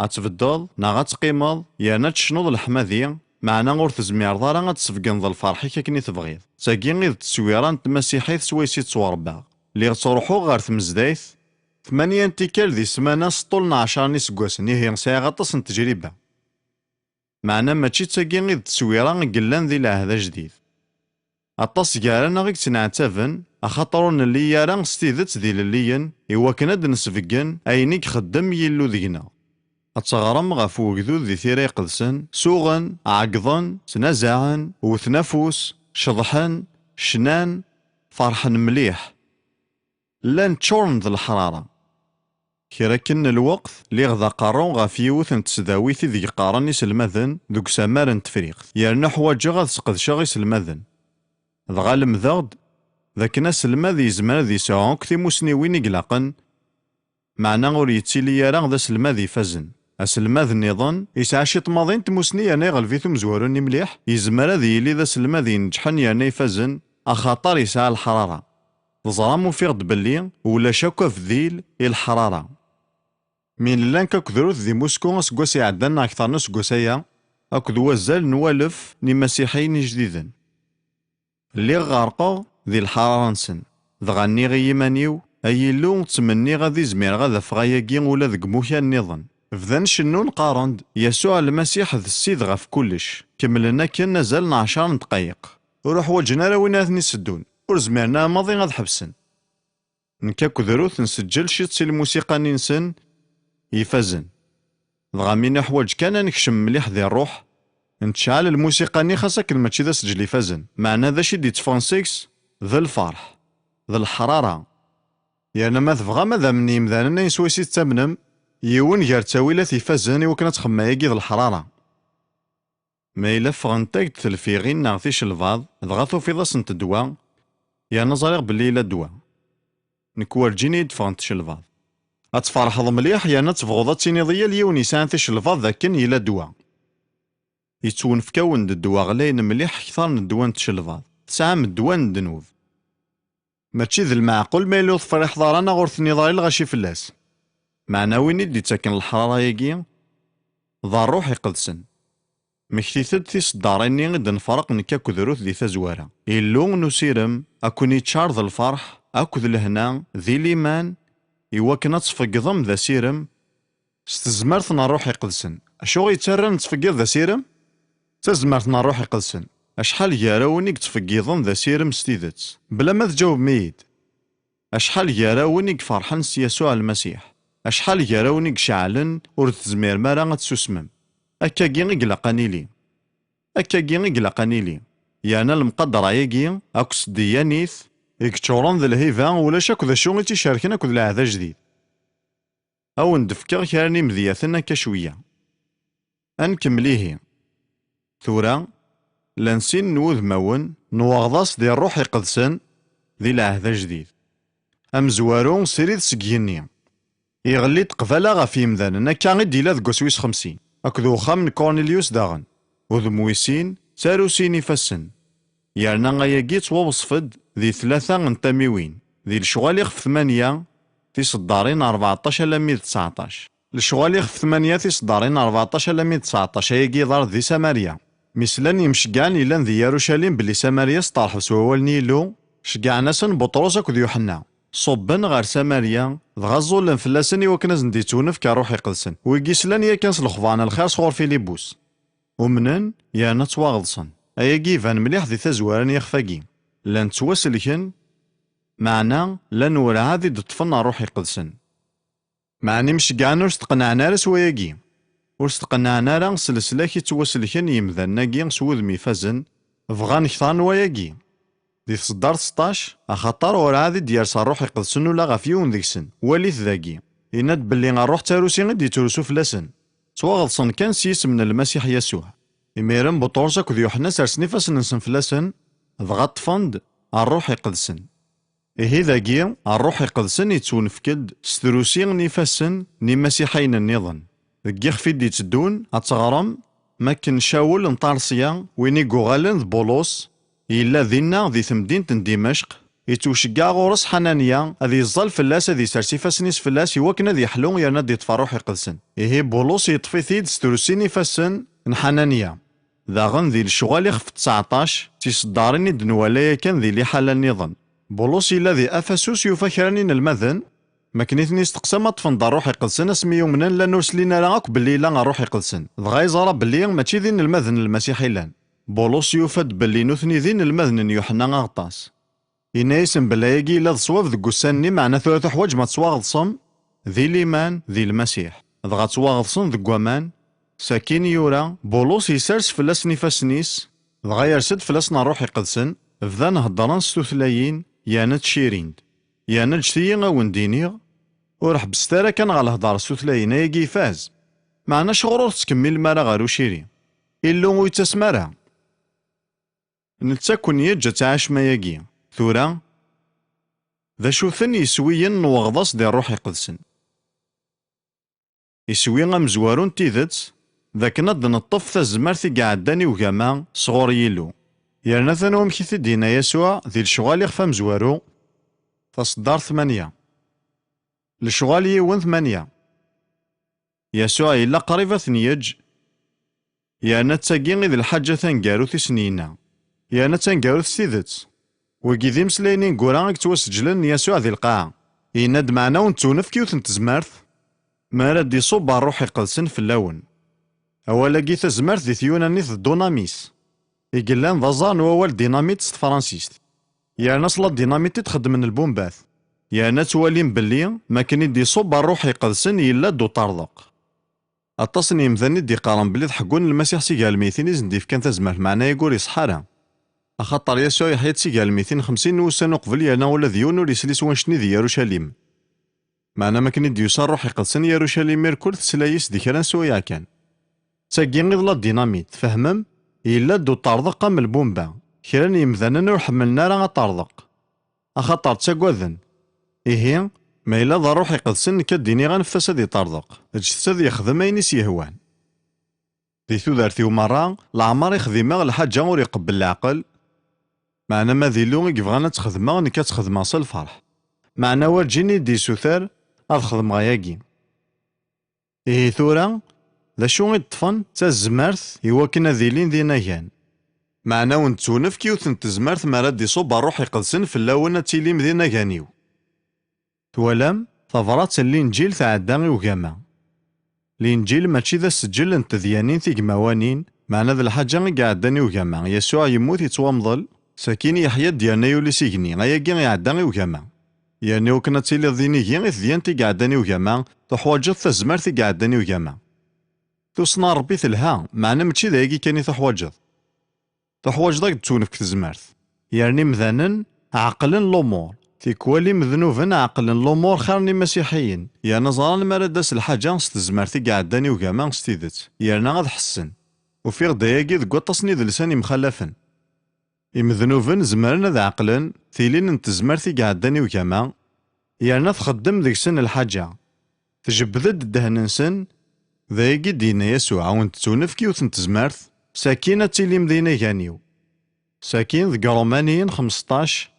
Ad tbeddeḍ neɣ ad teqqimeḍ, yerna ad tecnuḍ leḥmadi, meɛna ur tezmireḍ ara ad tesbeggneḍ lferḥ-ik akken i tebɣiḍ. D tagi i d tteswira n tmasiḥit swayes i ttwaṛebbaɣ. Lliɣ ttruḥuɣ ɣer tmezdayt tmanya n tikkal di ssmana s ṭṭul n ɛecṛa n iseggasen, ihi sɛiɣ aṭas n tejriba. Meɛna mačči d tagi i d tteswira i yellan di lɛehd ajdid. Aṭas gar-aneɣ i yettneɛtaben axaṭer ur nelli ara s tidet d ilelliyen i wakken ad d-nesbeggen ayen i ixeddem Yillu deg-neɣ. Ad teɣrem ɣef wegdud di Tira Iqedsen, suɣen, ɛeggḍen, ttnazaɛen, wwten afus, ceḍḥen, cnan, ferḥen mliḥ. Llan ččuren d leḥrara. Kra akken n lweqt, lliɣ d aqerru ɣef yiwet n tesdawit ideg qqaren iselmaden deg usamar n Tefriqt, yerna ḥwaǧeɣ ad sqedceɣ iselmaden. Dɣa lemdeɣ-d d akken aselmad yezmer ad yesɛu akk timusniwin i ilaqen, meɛna ur yettili ara d aselmad ifazen. Aselmad nniḍen yesɛa ciṭ maḍi n tmusni yerna iɣleb-it umezwaru-nni mliḥ, yezmer ad yili d aselmad ineǧḥen yerna ifazen, axaṭer yesɛa leḥrara. Teẓram, ufiɣ-d belli ulac akk abdil i leḥrara. Mi nella nekk akked Ruth di Musku aseggas iɛeddan neɣ akteṛ n useggas aya, akked wazal n walef n imasiḥiyen ijdiden. Lliɣ ɣerqeɣ di leḥrara-nsen, dɣa nniɣ i yiman-iw, ay Illu, ttmenniɣ ad izmireɣ ad afeɣ ayagi ula deg imukan nniḍen. Bdan cennun qqaren-d, Yasuɛ Lmasiḥ d Ssid ɣef kullec. Kemmlen akken azal n ɛecṛa n ddqayeq. Ur uḥwaǧen ara win ara ten-iseddun. Ur zmiren ara maḍi ad ḥebsen. Nekk akked Ruth nseǧǧel ciṭ si lmusiqa-nni-nsen ifazen. Dɣa mi nuḥwaǧ kan ad nekcem mliḥ di ṛṛuḥ, nettceɛɛel lmusiqa-nni xas akken mačči d aseǧǧel ifazen, meɛna d acu i d-itteffɣen seg-s? D lfeṛḥ, d leḥṛara. Yerna ma tebɣam ad amnen yimdanen ayen swayes i tettamnem, yiwen gar ttawilat ifazen i wakken ad txemmem ayagi d leḥṛara. Ma yella ffɣent-ak-d telfiɣin neɣ ticelbaḍ, dɣa tufiḍ-asent ddwa, yerna ẓriɣ belli yella ddwa. Nekk werǧin i yi-d-ffɣent tcelbaḍ. Ad tferḥeḍ mliḥ yerna ad tebɣuḍ ad tiniḍ i yal yiwen yesɛan ticelbaḍ d akken yella ddwa. Yettwenfk-awen-d ddwa ɣlayen mliḥ kter n ddwa n tcelbaḍ. Tesɛam ddwa n ddnub. Mačči d lmeɛqul ma yella ur tefriḥeḍ ara neɣ ur tenniḍ ara i lɣaci fell-as. Meɛna win i d-ittaken leḥrara-agi, d Ṛṛuḥ Iqedsen. Mmektit-d tiseddarin-nni i d-nefreq nekk akked Ruth di tazwara. Illu n usirem, ad ken-iččar d lferḥ, akked lehna, di liman, i wakken ad tfeggḍem d asirem, s tezmert n Ṛṛuḥ Iqedsen. Acu i yettarran nettfeggiḍ d asirem? D tazmert n Ṛṛuḥ Iqedsen. Acḥal gar-awen i yettfeggiḍen d asirem s tidet, bla ma tǧawbem-iyi-d? Acḥal gar-awen i iferḥen s Yasuɛ Lmasiḥ? Acḥal gar-awen i iceɛlen ur tezmirem ara ad tsusmem? Akkagi i ilaq ad nili. Akkagi i ilaq ad nili. Yerna lemqadra-agi, akked tdeyyanit, i yeččuren d lhiba, ulac akk d acu i tt-icerken akked lɛehd ajdid. Ad wen-d-fkeɣ kra n imedyaten akka cwiya. Ad nkemmel ihi. Tura, llan sin n wudmawen n weɣḍas di Ṛṛuḥ Iqedsen di Lɛehd Ajdid. Amezwaru, srid seg yigenni. Iɣelli-d qbala ɣef yimdanen, akka i d-yella deg wass wis xemsin, akked uxxam n Cornelius daɣen. Udem wis sin, d tarusi n ifassen. Yerna ayagi yettwawṣef-d di tlata n tamiwin, di lecɣal ixef tmanya, tiseddarin rbeɛṭac alammi d tseɛṭac. Lecɣal ixef tmanya, tiseddarin rbeɛṭac alammi d tseɛṭac, ayagi iḍar di Samarya. Mi slan yimceggɛen yellan di Yarucalim belli Samarya testeṛḥeb s wawal n Yillu, ceggɛen-asen Buṭrus akked Yuḥenna. Ṣubben ɣer Samarya, dɣa ẓẓullen fell-asen i wakken ad sen-d-ittunefk Ṛṛuḥ Iqedsen. Wigi slan yakan s lexbar n lxir sɣur Filibus. Umnen, yerna ttwaɣeḍsen. Ayagi iban mliḥ di tazwara n yixef-agi. Llan ttwaselken, meɛna llan werɛad i d-ṭṭfen Ṛṛuḥ Iqedsen. Meɛna imceggɛen ur steqnaɛen ara s wayagi. Ur steqnaɛen ara s leslak i ttwaselken yimdanen-agi s wudem ifazen, bɣan kter n wayagi. Di tseddart seṭṭac, axaṭer urɛad i d-yers Ṛṛuḥ Iqedsen ula ɣef yiwen deg-sen, walit dagi. Yenna-d belli Ṛṛuḥ d tarusi i d-yettrusu fell-asen. Ttwaɣeḍsen kan s yisem n Lmasiḥ Yasuɛ. Imiren Buṭrus akked Yuḥenna sersen ifassen-nsen fell-asen, dɣa ṭṭfen-d Ṛṛuḥ Iqedsen. Ihi dagi, Ṛṛuḥ Iqedsen yettwenfek-d s trusi n ifassen n imasiḥiyen nniḍen. Deg yixef i d-itteddun, ad teɣrem, makken Cawel n Ṭarsya, win i yuɣalen d Bulus, yella dinna di temdint n Dimecq, yettwceggeɛ ɣur-s Ḥananya ad yeẓẓal fell-as, ad isers ifassen-is fell-as i wakken ad yeḥlu yerna ad d-iṭṭef Ṛṛuḥ Iqedsen. Ihi Bulus yeṭṭef-it-id s trusi n ifassen n Ḥananya. Daɣen di Lecɣal ixef tseɛṭac, d tiseddarin i d-nwala yakan di liḥala nniḍen. Bulus yella di Afasus yufa kra n inelmaden, makken i ten-isteqsa ma ṭṭfen-d Ṛṛuḥ Iqedsen asmi umnen, llan ur slin ara akk belli yella Ṛṛuḥ Iqedsen. Dɣa yeẓra belli mačči d inelmaden n Lmasiḥ i llan. Bulus yufa-d belli nutni d inelmaden n Yuḥenna Aɣeṭṭas. Yenna-yasen belli ayagi yella d ṣṣwab deg ussan-nni, meɛna tura tuḥwaǧem ad tettwaɣeḍsem di liman di Lmasiḥ, dɣa ttwaɣeḍsen deg waman. Sakin yura, Bulus yessers fell-asen ifassen-is, dɣa yers-d fell-asen Ṛṛuḥ Iqedsen, bdan heddren s tutlayin, yerna ttcirin-d. Yerna ǧǧet-iyi a wen-d-iniɣ, ur ḥebbset ara kan ɣer lhedṛa s tutlayin, ayagi ifaz. Meɛna acuɣer ur tettkemmilem ara ɣer uciri? Illu ur yettasem ara. Netta ad ken-yeǧǧ ad tɛacem ayagi. Tura, d acu-ten yiswiyen n weɣḍas di Ṛṛuḥ Iqedsen? Iswi amezwaru n tidet, d akken ad d-neṭṭef tazmert i iɛeddan i ugama sɣur Yillu. Yerna atan wamek i t-id-yenna Yasuɛ di Lecɣal ixef amezwaru, taṣeddart tmanya. Lecɣal yiwen tmanya. Yasuɛ yella qrib ad ten-yeǧǧ, yerna d tagi i d lḥaǧa taneggarut i sen-yenna. Yerna d taneggarut s tidet. Wigi d imeslayen ineggura i yettwaseǧlen n Yasuɛ di lqaɛa. Yenna-d meɛna ur nettwenefk yiwet n tezmert mi ara d-iṣubb Ṛṛuḥ Iqedsen fell-awen. Awal-agi tazmert di tyunanit d dunamis, i yellan d aẓar n wawal dinamit s tefransist. Yerna s la dinamit i d-xeddmen lbumbat. Yerna ttwalim belli makken i d-iṣubb Ṛṛuḥ Iqedsen yella-d uṭerḍeq. Aṭas n yemdanen i d-iqqaren belli tḥeggun Lmasiḥ si gar lmeytin i sen-d-ifkan tazmert, meɛna ayagi ur iṣeḥḥa ara. Axaṭer Yasuɛ yeḥya-d si gar lmeytin xemsin n wussan uqbel, yerna ula d yiwen ur yesli s wannect-nni di Yarucalim. Meɛna makken i d-yusa Ṛṛuḥ Iqedsen, Yarucalim irkul tesla yis di kra n swayeɛ kan. D tagi i d la dinamit, tfehmem? Yella-d uṭerḍeq am lbumba. Kra n yemdanen ur ḥemmlen ara aṭerḍeq, axaṭer ttagaden. Ihi, ma yella d Ṛṛuḥ Iqedsen, nekk ad d-iniɣ aneft-as ad iṭerḍeq, ǧǧet-t ad yexdem ayen i s-yehwan. Di tudert-iw merra, leɛmer i xdimeɣ lḥaǧa ur iqebbel leɛqel, meɛna ma d Illu i yebɣan ad tt-xedmeɣ, nekk ad tt-xedmeɣ s lferḥ. Meɛna werǧin i d-isuter ad xedmeɣ ayagi. Ihi tura, d acu i ṭṭfen d tazmert i wakken ad ilin d inagan? Meɛna ur nettwenefk yiwet n tezmert mi ara d-iṣubb Ṛṛuḥ Iqedsen fell-awen ad tilim d inagan-iw. Twalam, tabrat n Linǧil tɛedda i ugama. Linǧil mačči d aseǧǧel n tedyanin tigmawanin, meɛna d lḥaǧa i iɛeddan i ugama. Yasuɛ yemmut, yettwamḍel, sakin yeḥya-d yerna yuli s igenni. Ayagi iɛedda i ugama. Yerna iwakken ad tiliḍ d inigi i tedyant i iɛeddan i ugama, tuḥwaǧeḍ tazmert i iɛeddan i ugama. Tussna n Ṛebbi telha, meɛna mačči d ayagi kan i tuḥwaǧeḍ. Tuḥwaǧeḍ ad k-d-ttunefk tezmert. Yerna imdanen ɛeqlen lumuṛ. Tikwal imednuben ɛeqlen lumuṛ xir n imasiḥiyen, yerna ẓran mi ara d-tas lḥaǧa s tezmert i iɛeddan i ugama s tidet, yerna ad ḥessen. Ufiɣ-d ayagi deg waṭas n idelsan yemxalafen. Imednuben zemren ad ɛeqlen tilin n tezmert i iɛeddan i ugama, yerna txeddem deg-sen lḥaǧa. Tjebbed-d ddehn-nsen, d ayagi i d-yenna Yasuɛ, ur nettwenefk yiwet n tezmert, sakin ad tilim d inagan-iw. Sakin deg Ṛumaniyen xmesṭac,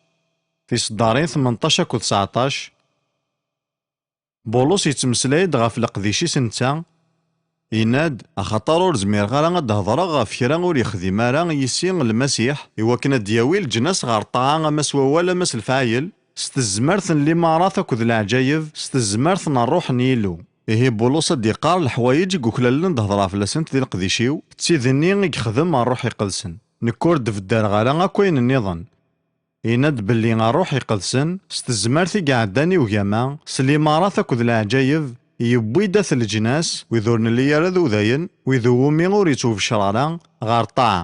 tiseddarin tmenṭac akked tseɛṭac, Bulus yettmeslay-d ɣef leqdic-is netta, yenna-d, axaṭer ur zmireɣ ara ad d-hedṛeɣ ɣef kra ur yexdim ara yis-i Lmasiḥ, iwakken ad d-yawi leǧnas ɣer ṭṭaɛa ama s wawal ama s lefɛayel, s tezmert n limaṛat akked leɛǧayeb, s tezmert n Ṛṛuḥ n Yillu. Ihi Bulus ad d-iqqar leḥwayeǧ i yuklalen ad d-hedṛeɣ fell-asent di leqdic-iw, d tid-nni i yexdem Ṛṛuḥ Iqedsen. Nekk ur d-beddareɣ ara akk ayen nniḍen. Yenna-d belli Ṛṛuḥ Iqedsen, s tezmert i iɛeddan i ugama, s limaṛat akked leɛǧayeb, yewwi-d at leǧnas, wid ur nelli ara d udayen, wid iwumi ur yettwebcer ara, ɣer ṭṭaɛa.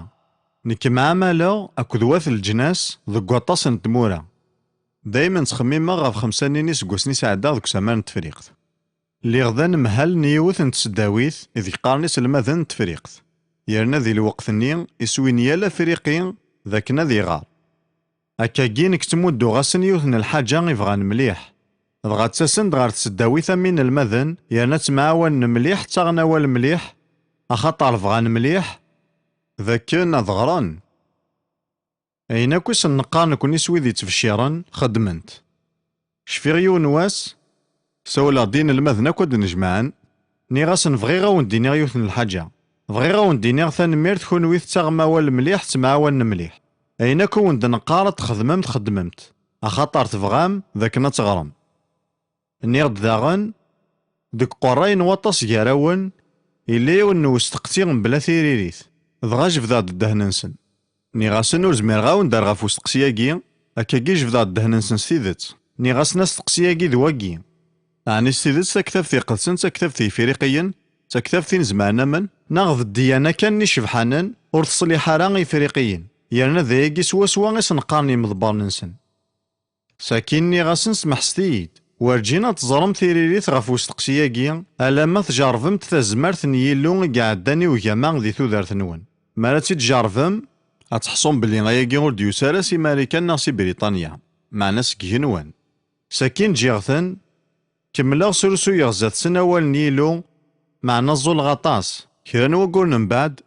Nekk mɛamaleɣ akked wat leǧnas deg waṭas n tmura. Daymen ttxemmimeɣ ɣef xemsa-nni n iseggasen i sɛeddaɣ deg usamar n Tefriqt. Lliɣ d anemhal n yiwet n tesdawit ideg qqaren iselmaden n Tefriqt, yerna di lweqt-nni iswi n yal Afriqi d akken ad iɣer. Akkagi nekk ttmudduɣ-asen yiwet n lḥaǧa i bɣan mliḥ. Dɣa ttasen-d ɣer tseddawit am inelmaden, yerna ttemɛawanen mliḥ, ttaɣen awal mliḥ, axaṭer bɣan mliḥ d akken ad ɣren. Ayen akk i sen-neqqar nekkni s wid yettbecciren, xeddmen-t. Cfiɣ yiwen wass, sawleɣ-d i inelmaden akk ad d-nejmaɛen, nniɣ-asen bɣiɣ ad wen-d-iniɣ yiwet n lḥaǧa. Bɣiɣ ad wen-d-iniɣ tanemmirt kunwi tettaɣem awal mliḥ, tettemɛawanem mliḥ. Ayen akk i wen-d-neqqar ad txedmem, txeddmem-t, axaṭer tebɣam d akken ad teɣrem. Nniɣ-d daɣen, deg uqerray n waṭas gar-awen, yella yiwen n usteqsi mebla tiririt, dɣa jebdeɣ-d ddehn-nsen. Nniɣ-asen ur zmireɣ ad wen-d-rreɣ ɣef usteqsi-agi, akkagi jebdeɣ-d ddehn-nsen s tidet. Nniɣ-asen asteqsi-agi d wagi. Ɛni s tidet taktabt iqedsen d taktabt n Yifriqiyen, d taktabt i nezmer ad namen, neɣ d ddyana kan n icebḥanen ur teṣliḥ ara i Ifriqiyen, yerna d ayagi swaswa i sen-qqaren yimḍebbren-nsen? Sakin nniɣ-asen smeḥset-iyi-d, werǧin ad teẓrem tiririt ɣef usteqsi-agi alamma tjerrbem-d tazmert n Yillu i iɛeddan i ugama di tudert-nwen. Mi ara tt-id-tjerrbem, ad teḥṣum belli ayagi ur d-yusi ara si Marikan neɣ si Briṭanya, meɛna seg igenwan. Sakin ǧǧiɣ-ten, kemmleɣ srusuyeɣ zdat-sen awal n Yillu, meɛna ẓẓulleɣ aṭas. Kra n wagguren mbeɛd,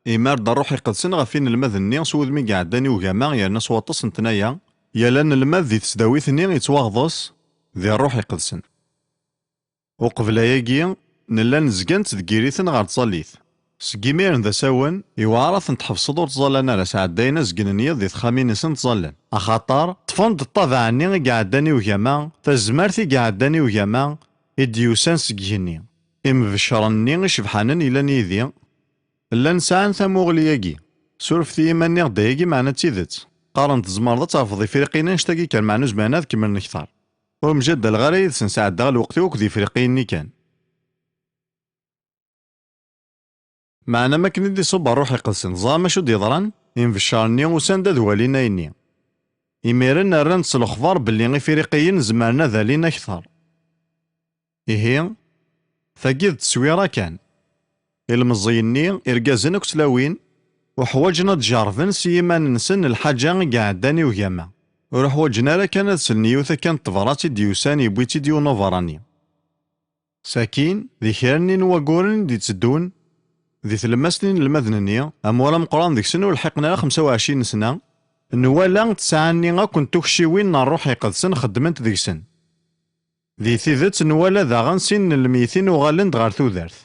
imar-d Ṛṛuḥ Iqedsen ɣef inelmaden-nni s wudem i iɛeddan i ugama yerna s waṭas n tnaya, yal anelmad di tesdawit-nni yettwaɣḍes di Ṛṛuḥ Iqedsen. Uqbel ayagi, nella nezga nettdeggir-iten ɣer tẓallit. Seg imiren d asawen, yewɛer ad ten-tḥebseḍ ur ttẓallan ara, sɛeddayen azgen n yiḍ di texxamin-nsen ttẓallan. Axaṭer, ṭṭfen-d ṭṭabeɛ-nni i iɛeddan i ugama, tazmert i iɛeddan i ugama, i d-yusan seg igenni. Imbeccren-nni icebḥanen yellan yid-i, llan sɛan tamuɣli-agi. Surfet-iyi ma nniɣ-d ayagi meɛna d tidet. Qqaren tzemreḍ ad tafeḍ Ifriqiyen annect-agi kan meɛna ur zmiren ad kemmlen kter. Ur mjaddaleɣ ara yid-sen, sɛeddaɣ lweqt-iw akked Ifriqiyen-nni kan. Meɛna mi akken i d-iṣubb Ṛṛuḥ Iqedsen, teẓram acu d-yeḍran? Inbeccren-nni usan-d ad walin ayenni. Imiren rran-d s lexbar belli Ifriqiyen zemren ad alin akter. Ihi, tagi d tteswira kan. Ilmeẓyen-nni, irgazen akked tlawin, uḥwaǧen ad d-jerrben s yiman-nsen lḥaǧa i iɛeddan i ugama. Ur uḥwaǧen ara kan ad slen i yiwet akka n tebrat i d-yusan yewwi-tt-id yiwen uberrani. Sakin, di kra-nni n wagguren i d-itteddun, di tlemmast n yinelmaden-nni, amur ameqqran deg-sen ur lḥiqen ara xemsa u ɛecrin sna, nwala ttesɛa-nni akk n tukciwin n Ṛṛuḥ Iqedsen xeddment deg-sen. Di tidet, nwala daɣen sin n lmeytin uɣalen-d ɣer tudert.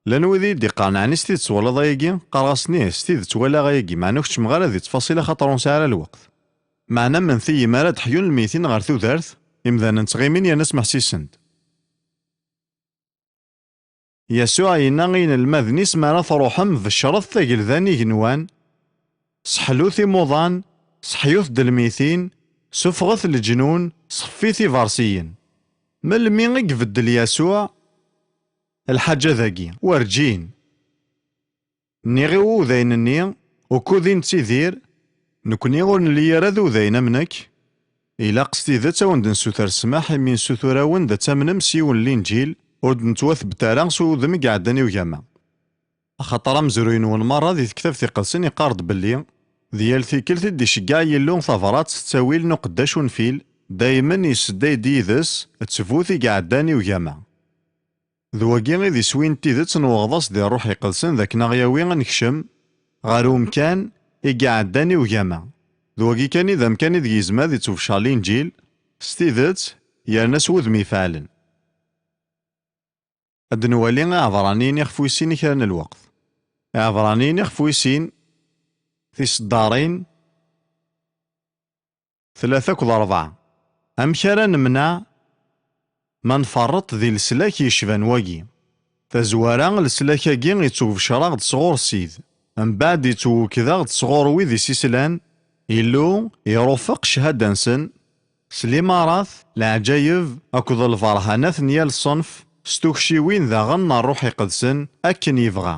Llan wid i yi-d-iqqaren, ɛni s tidet twalaḍ ayagi? Qqareɣ-asen ih, s tidet walaɣ ayagi, meɛna ur keččmeɣ ara di ttfaṣil axaṭer ur nesɛi ara lweqt. Meɛna menti imi ara d-ḥyun lmeytin ɣer tudert, imdanen ttɣimin yerna smeḥsisen-d. Yasuɛ yenna i yinelmaden-is mi ara truḥem beccret tagelda n igenwan, seḥlut imuḍan, seḥyut-d lmeytin, sufɣet leǧnun, ṣeffit ibersiyen. Melmi i ibeddel Yasuɛ lḥaǧa dagi? Werǧin. Nniɣ i uwdayen-nni ukud i nettidir, nekkni ur nelli ara d uwdayen am nekk, ilaq s tidet a wen-d-nessuter ssmaḥ imi nessutur-awen-d ad tamnem s yiwen n Linǧil ur d-nettwathebbt ara s udem i iɛeddan i ugama. Axaṭer amezruy-nwen merra di tektabt iqedsen iqqar-d belli d yal tikkelt i d-iceggeɛ Yillu tabrat s ttawil n uqeddac unfil, daymen yessedday-d yid-s ttbut i iɛeddan i ugama. D wagi i d iswi n tidet n weɣḍas di Ṛṛuḥ Iqedsen d akken a ɣ-yawi a nekcem ɣer umkan i iɛeddan i ugama. D wagi kan i d amkan ideg yezmer ad ittwebcer Linǧil s tidet yerna s wudem ifeɛlen. Ad nwali Iɛebṛaniyen ixef wis sin i kra n lweqt. Iɛebṛaniyen ixef wis sin, tiseddaṛin tlata akked ṛebɛa. Amek ara nemneɛ ma nferreṭ di leslak yecban wagi? Tazwara, leslak-agi ittugebcer-aɣ-d sɣur Ssid, mbeɛd ittwewked-aɣ-d sɣur wid i s-islan, Illu irufeq cchada-nsen, s limarat, leɛǧayeb akked lberhanat n yal ṣṣenf, s tukciwin daɣen n Ṛṛuḥ Iqedsen akken yebɣa.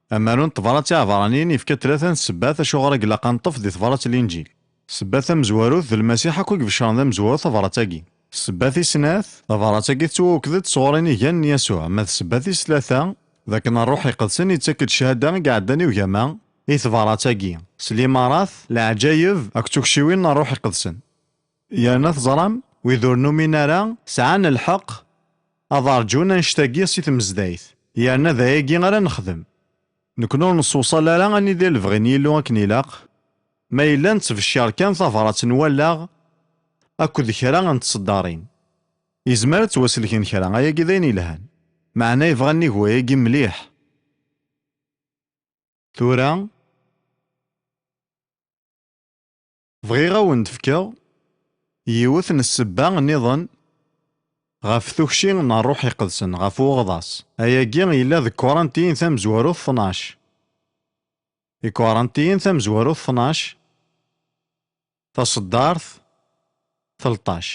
Amaru n tebrat i Iɛebṛaniyen yefka tlata n ssebbat acuɣer i ilaq ad neṭṭef di tebrat n Linǧil. Ssebbat tamezwarut d Lmasiḥ akk i ibeccren d amezwaru tabrat-agi. Ssebbat tis snat, tabrat-agi tettwawekked-d sɣur inigan n Yasuɛ, ma d ssebbat tis tlata, d akken Ṛṛuḥ Iqedsen yettak-d cchada i iɛeddan i ugama, i tebrat-agi, s limarat, leɛǧayeb akked tukciwin n Ṛṛuḥ Iqedsen. Yerna teẓram, wid ur numin ara sɛan lḥeqq ad ṛǧun annect-agi si tmezdayt, yerna d ayagi ara nexdem. Nekkni ur nessewṣal ara anida i lebɣi n Yillu akken ilaq, ma yella nettbecciṛ kan tabrat n wallaɣ akked kra n tseddarin. Yezmer ad ttwaselken kra, ayagi d ayen ilhan. Meɛna yebɣa nnig wayagi mliḥ. Tura, bɣiɣ ad wen-d-fkeɣ yiwet n ssebba nniḍen ɣef tukci n Ṛṛuḥ Iqedsen, ɣef uɣḍas. Ayagi yella deg Kurantiyen tamezwarut tnac. Ikurantiyen tamezwarut tnac, taṣeddart tleṭṭac.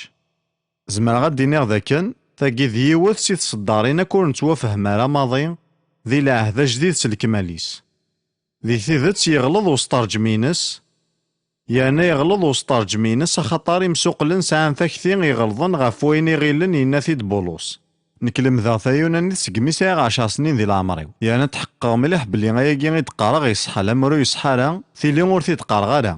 Zemreɣ ad d-iniɣ dakken tagi d yiwet si tṣeddarin akk ur nettwafhem ara maḍi di lɛehd ajdid s lekmal-is. Di tidet, yeɣleḍ usṭerǧem-ines, yerna yeɣleḍ usṭerǧem-ines axaṭer imsuqlen sɛan takti iɣelḍen ɣef wayen i ɣilen yenna-t-id Bulus. Nekk lemdeɣ tayunanit segmi sɛiɣ ɛecṛ snin di leɛmer-iw, yerna tḥeqqeɣ mliḥ belli ayagi i d-qqareɣ iṣeḥḥa, lemmer ur iṣeḥḥa ara, tili ur t-id-qqareɣ ara.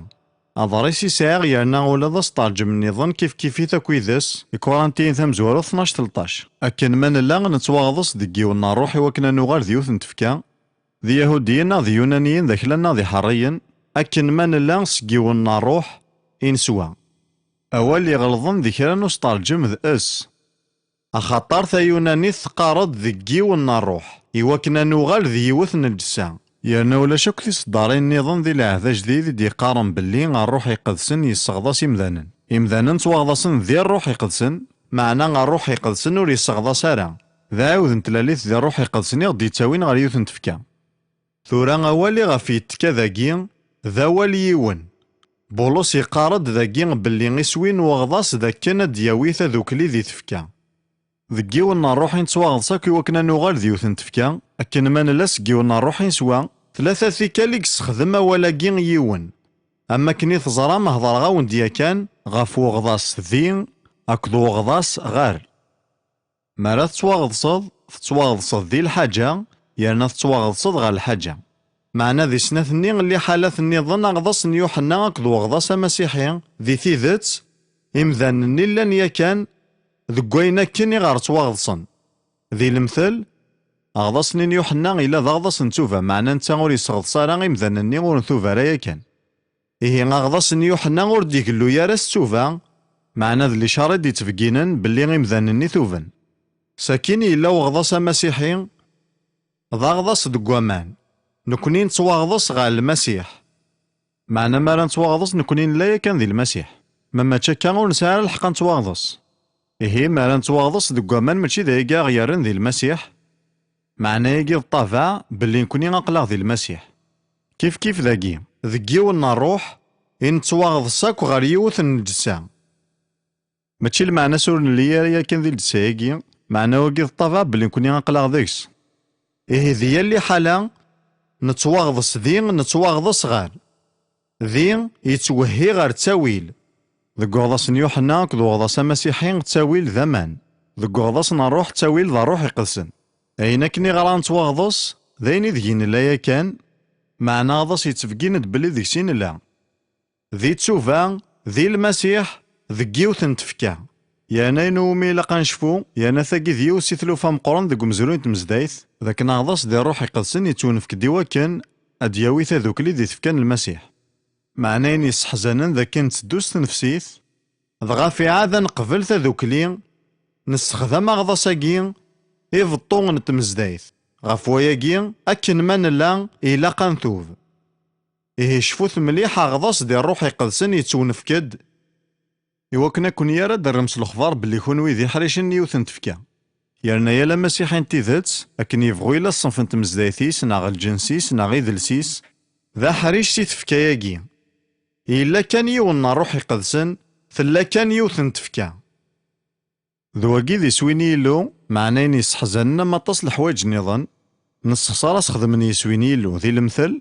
Aḍris i sɛiɣ yerna ula d asṭerǧem nniḍen kifkif-it akk yid-s, Ikurantiyen tamezwarut tnac tleṭṭac. Akken ma nella nettwaɣḍes deg yiwen n ṛṛuḥ i wakken ad nuɣal d yiwet n tfekka, d Iyahudiyen neɣ d Iyunaniyen, d aklan neɣ d Iḥeṛṛiyen, akken ma nella seg yiwen n ṛṛuḥ i neswa. Awal iɣelḍen di kra n usṭerǧem d s. Axaṭer tayunanit teqqar-d deg yiwen n ṛṛuḥ, i wakken ad nuɣal d yiwet n lǧessa. Yerna ulac akk tiseddarin nniḍen di lɛehd ajdid i d-yeqqaren belli Ṛṛuḥ Iqedsen yesseɣḍas imdanen. Imdanen ttwaɣḍasen di Ṛṛuḥ Iqedsen, meɛna Ṛṛuḥ Iqedsen ur yesseɣḍas ara. D aɛiwed n tlalit di Ṛṛuḥ Iqedsen i ɣ-d-yettawin ɣer yiwet n tfekka. Tura awal i ɣef yettka dagi, d awal yiwen. Bulus iqqar-d dagi belli iswi n uɣḍas d akken ad d-yawi tadukli di tfekka. Deg yiwen n ṛṛuḥ i nettwaɣḍes akk i wakken ad nuɣal d yiwet n tfekka, akken ma nella seg yiwen n ṛṛuḥ i neswa, tlata tikkal i yessexdem awal-agi yiwen. Am wakken i teẓram, hedṛeɣ-awen-d yakan ɣef uɣḍas di akked uɣḍas ɣer. Mi ara tettwaɣeḍseḍ, tettwaɣeḍseḍ di lḥaǧa, yerna tettwaɣeḍseḍ ɣer lḥaǧa. Meɛna di snat-nni n liḥalat nniḍen, aɣḍas n Yuḥenna akked uɣḍas amasiḥi, di tidet, imdanen-nni llan yakan deg wayen akken i ɣer ttwaɣeḍsen. Di lemtel, aɣḍas-nni n Yuḥenna yella d aɣḍas n ttuba, meɛna netta ur yesseɣḍes ara imdanen-nni ur ntuba ara yakan. Ihi, aɣḍas n Yuḥenna ur d-igellu ara s ttuba, meɛna d licaṛ i d-ittbegginen belli imdanen-nni tuben. Sakin yella uɣḍas amasiḥi, d aɣḍas deg waman. Nekni nettwaɣḍes ɣer Lmasiḥ. Meɛna mi ara nettwaɣḍes, nekni nella yakan di Lmasiḥ. Ma mačči akka, ur nesɛi ara lḥeqq ad nettwaɣḍes. Ihi, mi ara nettwaɣḍes deg waman, mačči d ayagi i ɣ-yerren di Lmasiḥ? Meɛna-agi d ṭṭabeɛ belli nekni aql-aɣ di Lmasiḥ. Kifkif dagi, deg yiwen n ṛṛuḥ i nettwaɣḍes akk ɣer yiwet n lǧessa. Mačči lmeɛna-s ur nelli ara yakan di lǧessa-agi, meɛna-agi d ṭṭabeɛ belli nekni aql-aɣ deg-s. Ihi di yal liḥala, nettwaɣḍes di, nettwaɣḍes ɣer. Di, yettwehhi ɣer ttawil. Deg uɣḍas n Yuḥenna akked uɣḍas amasiḥi, ttawil d aman. Deg uɣḍas n ṛṛuḥ, ttawil d ṛṛuḥ iqedsen. Ayen akken i ɣer nettwaɣḍes, d ayen i deg i nella yakan, meɛna aɣḍas yettbeggin-d belli deg-s i nella. Di ttuba, di Lmasiḥ, deg yiwet n tfekka. Yerna ayen umi ilaq ad necfu, yerna tagi d yiwet si tlufa meqqren deg umezruy n tmezdayt, d akken aɣḍas di ṛṛuḥ iqedsen yettwenfek-d i wakken ad d-yawi tadukli di tfekka n Lmasiḥ. Meɛna ayen yesseḥzanen d akken netteddu s tnefsit, dɣa fi ɛad ad neqbel tadukli, nessexdam aɣḍas-agi i beṭṭu n tmezdayt. Ɣef wayagi, akken ma nella, ilaq ad ntub. Ihi cfut mliḥ aɣḍas di ṛṛuḥ iqedsen yettwenfek-d, i wakken ad ken-yerr ad d-terrem s lexbar belli kunwi d iḥricen n yiwet n tfekka. Yerna yal amasiḥi n tidet, akken yebɣu yella ṣṣenf n tmezdayt-is, neɣ lǧens-is, neɣ idles-is, d aḥric si tfekka-agi. Yella kan yiwen n ṛṛuḥ iqedsen, tella kan yiwet n tfekka. D wagi d iswi n Yillu, meɛna ayen yesseḥzanen am aṭas leḥwayeǧ nniḍen, Nessexṣar asexdem n yiswi n Yillu, di lemtel,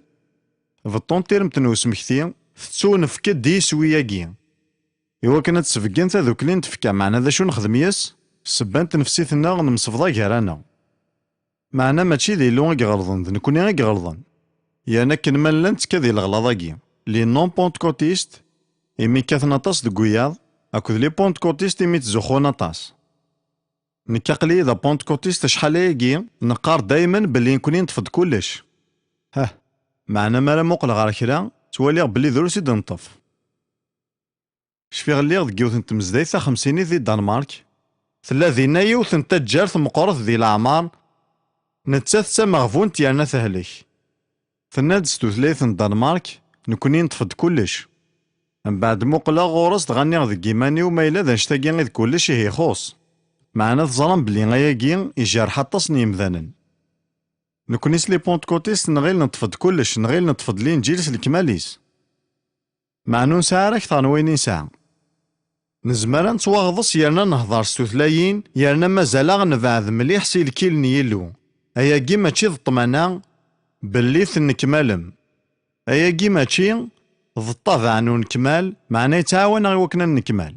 beṭṭu n tiremt n usmekti, tettunefk-d i yiswi-agi. Iwakken ad d-sbeggen tadukli n tfekka, meɛna d acu nexdem yes-s? Ssebba n tnefsit-nneɣ nemsebḍa gar-aneɣ. Meɛna mačči d Illu i iɣelḍen, d nekni i iɣelḍen. Yerna akken ma nella nettekka di leɣlaḍ-agi. Les non-pentecôtistes, imi kkaten aṭas deg wiyaḍ, akked les pentecôtistes imi ttzuxxun aṭas. Nekk aql-iyi d apentecôtiste acḥal ayagi, neqqar daymen belli nekni neṭṭef-d kullec. Hah, meɛna mi ara muqleɣ ɣer kra, ttwaliɣ belli drus i d-neṭṭef. Cfiɣ lliɣ deg yiwet n tmezdayt taxemsinit di Danmark. Tella dinna yiwet n taǧǧart meqqret di leɛmer, nettat d tameɣbunt yerna tehlek. Tenna-d s tutlayt n Danmark, nekni neṭṭef-d kullec. Mbeɛd muqleɣ ɣur-s dɣa nniɣ deg yiman-iw ma yella d annect-agi i d kullec ihi ixuṣ. Meɛna teẓram belli ayagi ijerreḥ aṭas n yemdanen. Nekni s les pentecôtistes nɣil neṭṭef-d kullec, nɣil neṭṭef-d Linǧil s lekmal-is. Meɛna ur nesɛi ara akteṛ n wayen i nesɛa. Nezmer ad nettwaɣḍes yerna nehḍer s tutlayin, yerna mazal-aɣ nebɛed mliḥ si lkil n Yillu. Ayagi mačči d ṭṭmana belli tennekmalem. Ayagi mačči d ṭṭabeɛ n unekmal, meɛna yettɛawan-aɣ i wakken ad nennekmal.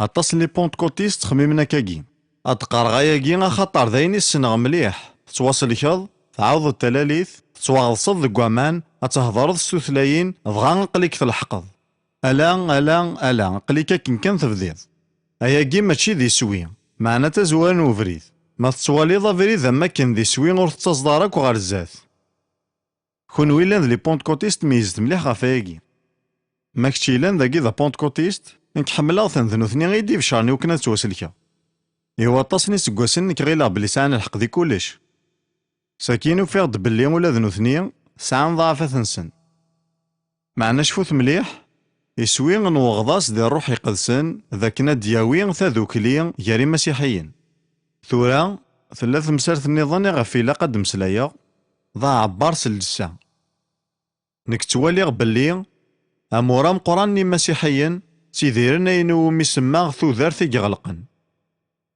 Aṭas n les pentecôtistes ttxemmimen akkagi. Ad d-qqareɣ ayagi axaṭer d ayen i ssneɣ mliḥ. Tettwaselkeḍ, tɛawdeḍ talalit, tettwaɣeḍseḍ deg waman, ad thedreḍ s tutlayin, dɣa aql-ik tleḥqeḍ. Ala, ala, ala, aql-ik akken kan tebdiḍ. Ayagi mačči d iswi, meɛna d tazwara n ubrid. Ma tettwaliḍ abrid am wakken d iswi ur tettaẓeḍ ara akk ɣer zdat. Kunwi llan d les pentecôtistes meyyzet mliḥ ɣef ayagi. Ma kečč yellan dagi d apentecôtiste, nekk ḥemmleɣ-ten, d nutni i d-ibecren i wakken ad ttwaselkeɣ. I waṭas n iseggasen nekk ɣileɣ belli sɛan lḥeqq di kullec. Sakin ufiɣ-d belli ula d nutni sɛan ḍɛafat-nsen. Meɛna cfut mliḥ, iswi n weɣḍas di Ṛṛuḥ Iqedsen d akken ad d-yawi tadukli gar imasiḥiyen. Tura, tella temsalt nniḍen iɣef ilaq ad d-mmeslayeɣ, d aɛebbar s llesa. Nekk ttwaliɣ belli amur ameqqran n imasiḥiyen ttidiren ayen iwumi semmaɣ tudert i iɣelqen.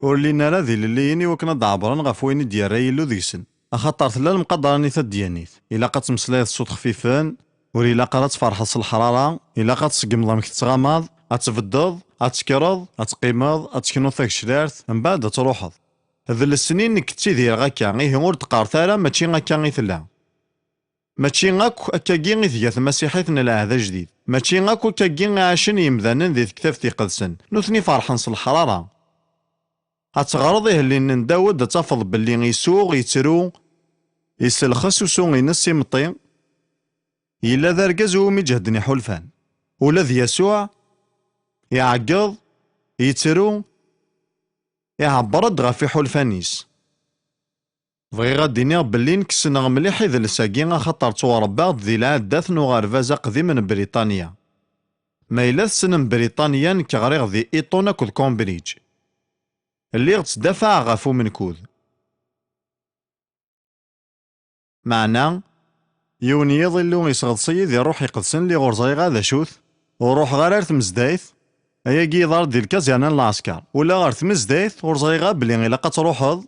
Ur llin ara d ilelliyen i wakken ad d-ɛebren ɣef wayen i d-yerra Yillu deg-sen, axaṭer tella lemqadra-nni tadyanit. Ilaq ad tmeslayeḍ s ṣṣut xfifen, ur ilaq ara ad tferḥeḍ s leḥrara, ilaq ad tṣeggmeḍ amek tettɣamaḍ, ad tbeddeḍ, ad tekkreḍ, ad teqqimeḍ, ad teknuḍ tagecrart, mbeɛd ad truḥeḍ. D lesnin nekk ttidireɣ akka, ihi ur d-qqaret ara mačči akka i tella. Mačči akk akkagi i tga tmasiḥit n Lɛehd Ajdid. Mačči akk akkagi i ɛacen yemdanen di Tektabt Iqedsen. Nutni ferḥen s leḥrara. Ad teɣreḍ ihellinen n Dawed, ad tafeḍ belli isuɣ, yettru, iselxes usu-ines s imeṭṭi. Yella d argaz iwumi ǧehden iḥulfan. Ula d Yasuɛ, iɛeggeḍ, yettru, iɛebber-d ɣef iḥulfan-is. Bɣiɣ ad d-iniɣ belli nekk ssneɣ mliḥ idles-agi axaṭer ttwaṛebbaɣ-d di lɛaddat n uɣerbaz aqdim n Briṭanya. Ma yella tessnem Briṭanya, nekk ɣriɣ di Eton akked Cambridge. Lliɣ ttdafaɛeɣ ɣef umenkud. Meɛna, yiwen yiḍ Illu iseɣḍes-iyi di Ṛṛuḥ Iqedsen, lliɣ ur ẓriɣ ara d acu-t, ur ruḥeɣ ara ar tmezdayt. Ayagi yeḍra-d di lkazirna n lɛesker. Ula ɣer tmezdayt ur ẓriɣ ara belli ilaq ad truḥeḍ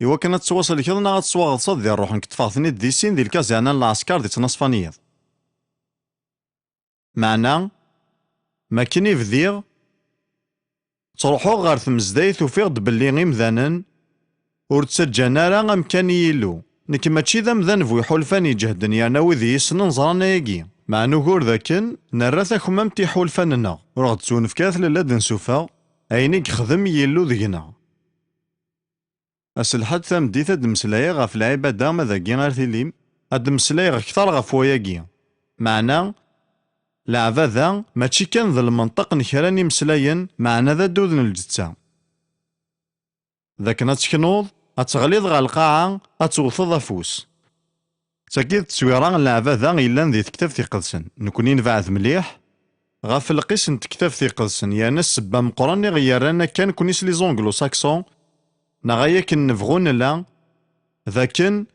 iwakken ad tettwaselkeḍ neɣ ad tettwaɣeḍseḍ di ṛṛuḥ. Nekk ṭṭfeɣ-ten-id di sin di lkazirna n lɛesker di ttnaṣfa n yiḍ. Meɛna, makken i bdiɣ, ttruḥuɣ ɣer tmezdayt, ufiɣ-d belli imdanen ur ttaǧǧan ara amkan i Yillu. Nekk mačči d amdan bu iḥulfan iǧehden, yerna wid i yi-ssnen ẓran ayagi. Meɛna ugur d akken nerra takmamt i iḥulfan-nneɣ, ur ɣ-d-ttunefk ara tlelli ad d-nsufeɣ ayen i yexdem Yillu deg-neɣ. Ass n lḥedd tameddit ad d-mmeslayeɣ ɣef lɛibada, ma dagi ar tilim, ad d-mmeslayeɣ kter ɣef wayagi. Meɛna, leɛbada mačči kan d lmenṭeq n kra n imeslayen, meɛna d addud n lǧetta. D akken ad teknuḍ, ad teɣliḍ ɣer lqaɛa, ad tewteḍ afus. D tagi d tteswira n leɛbada yellan di Tektabt Iqedsen. Nekni nebɛed mliḥ ɣef lqis n Tektabt Iqedsen, yerna ssebba meqqren i ɣ-yerran akka nekni s les anglo-saxons, neɣ ay akken nebɣu nella, d akken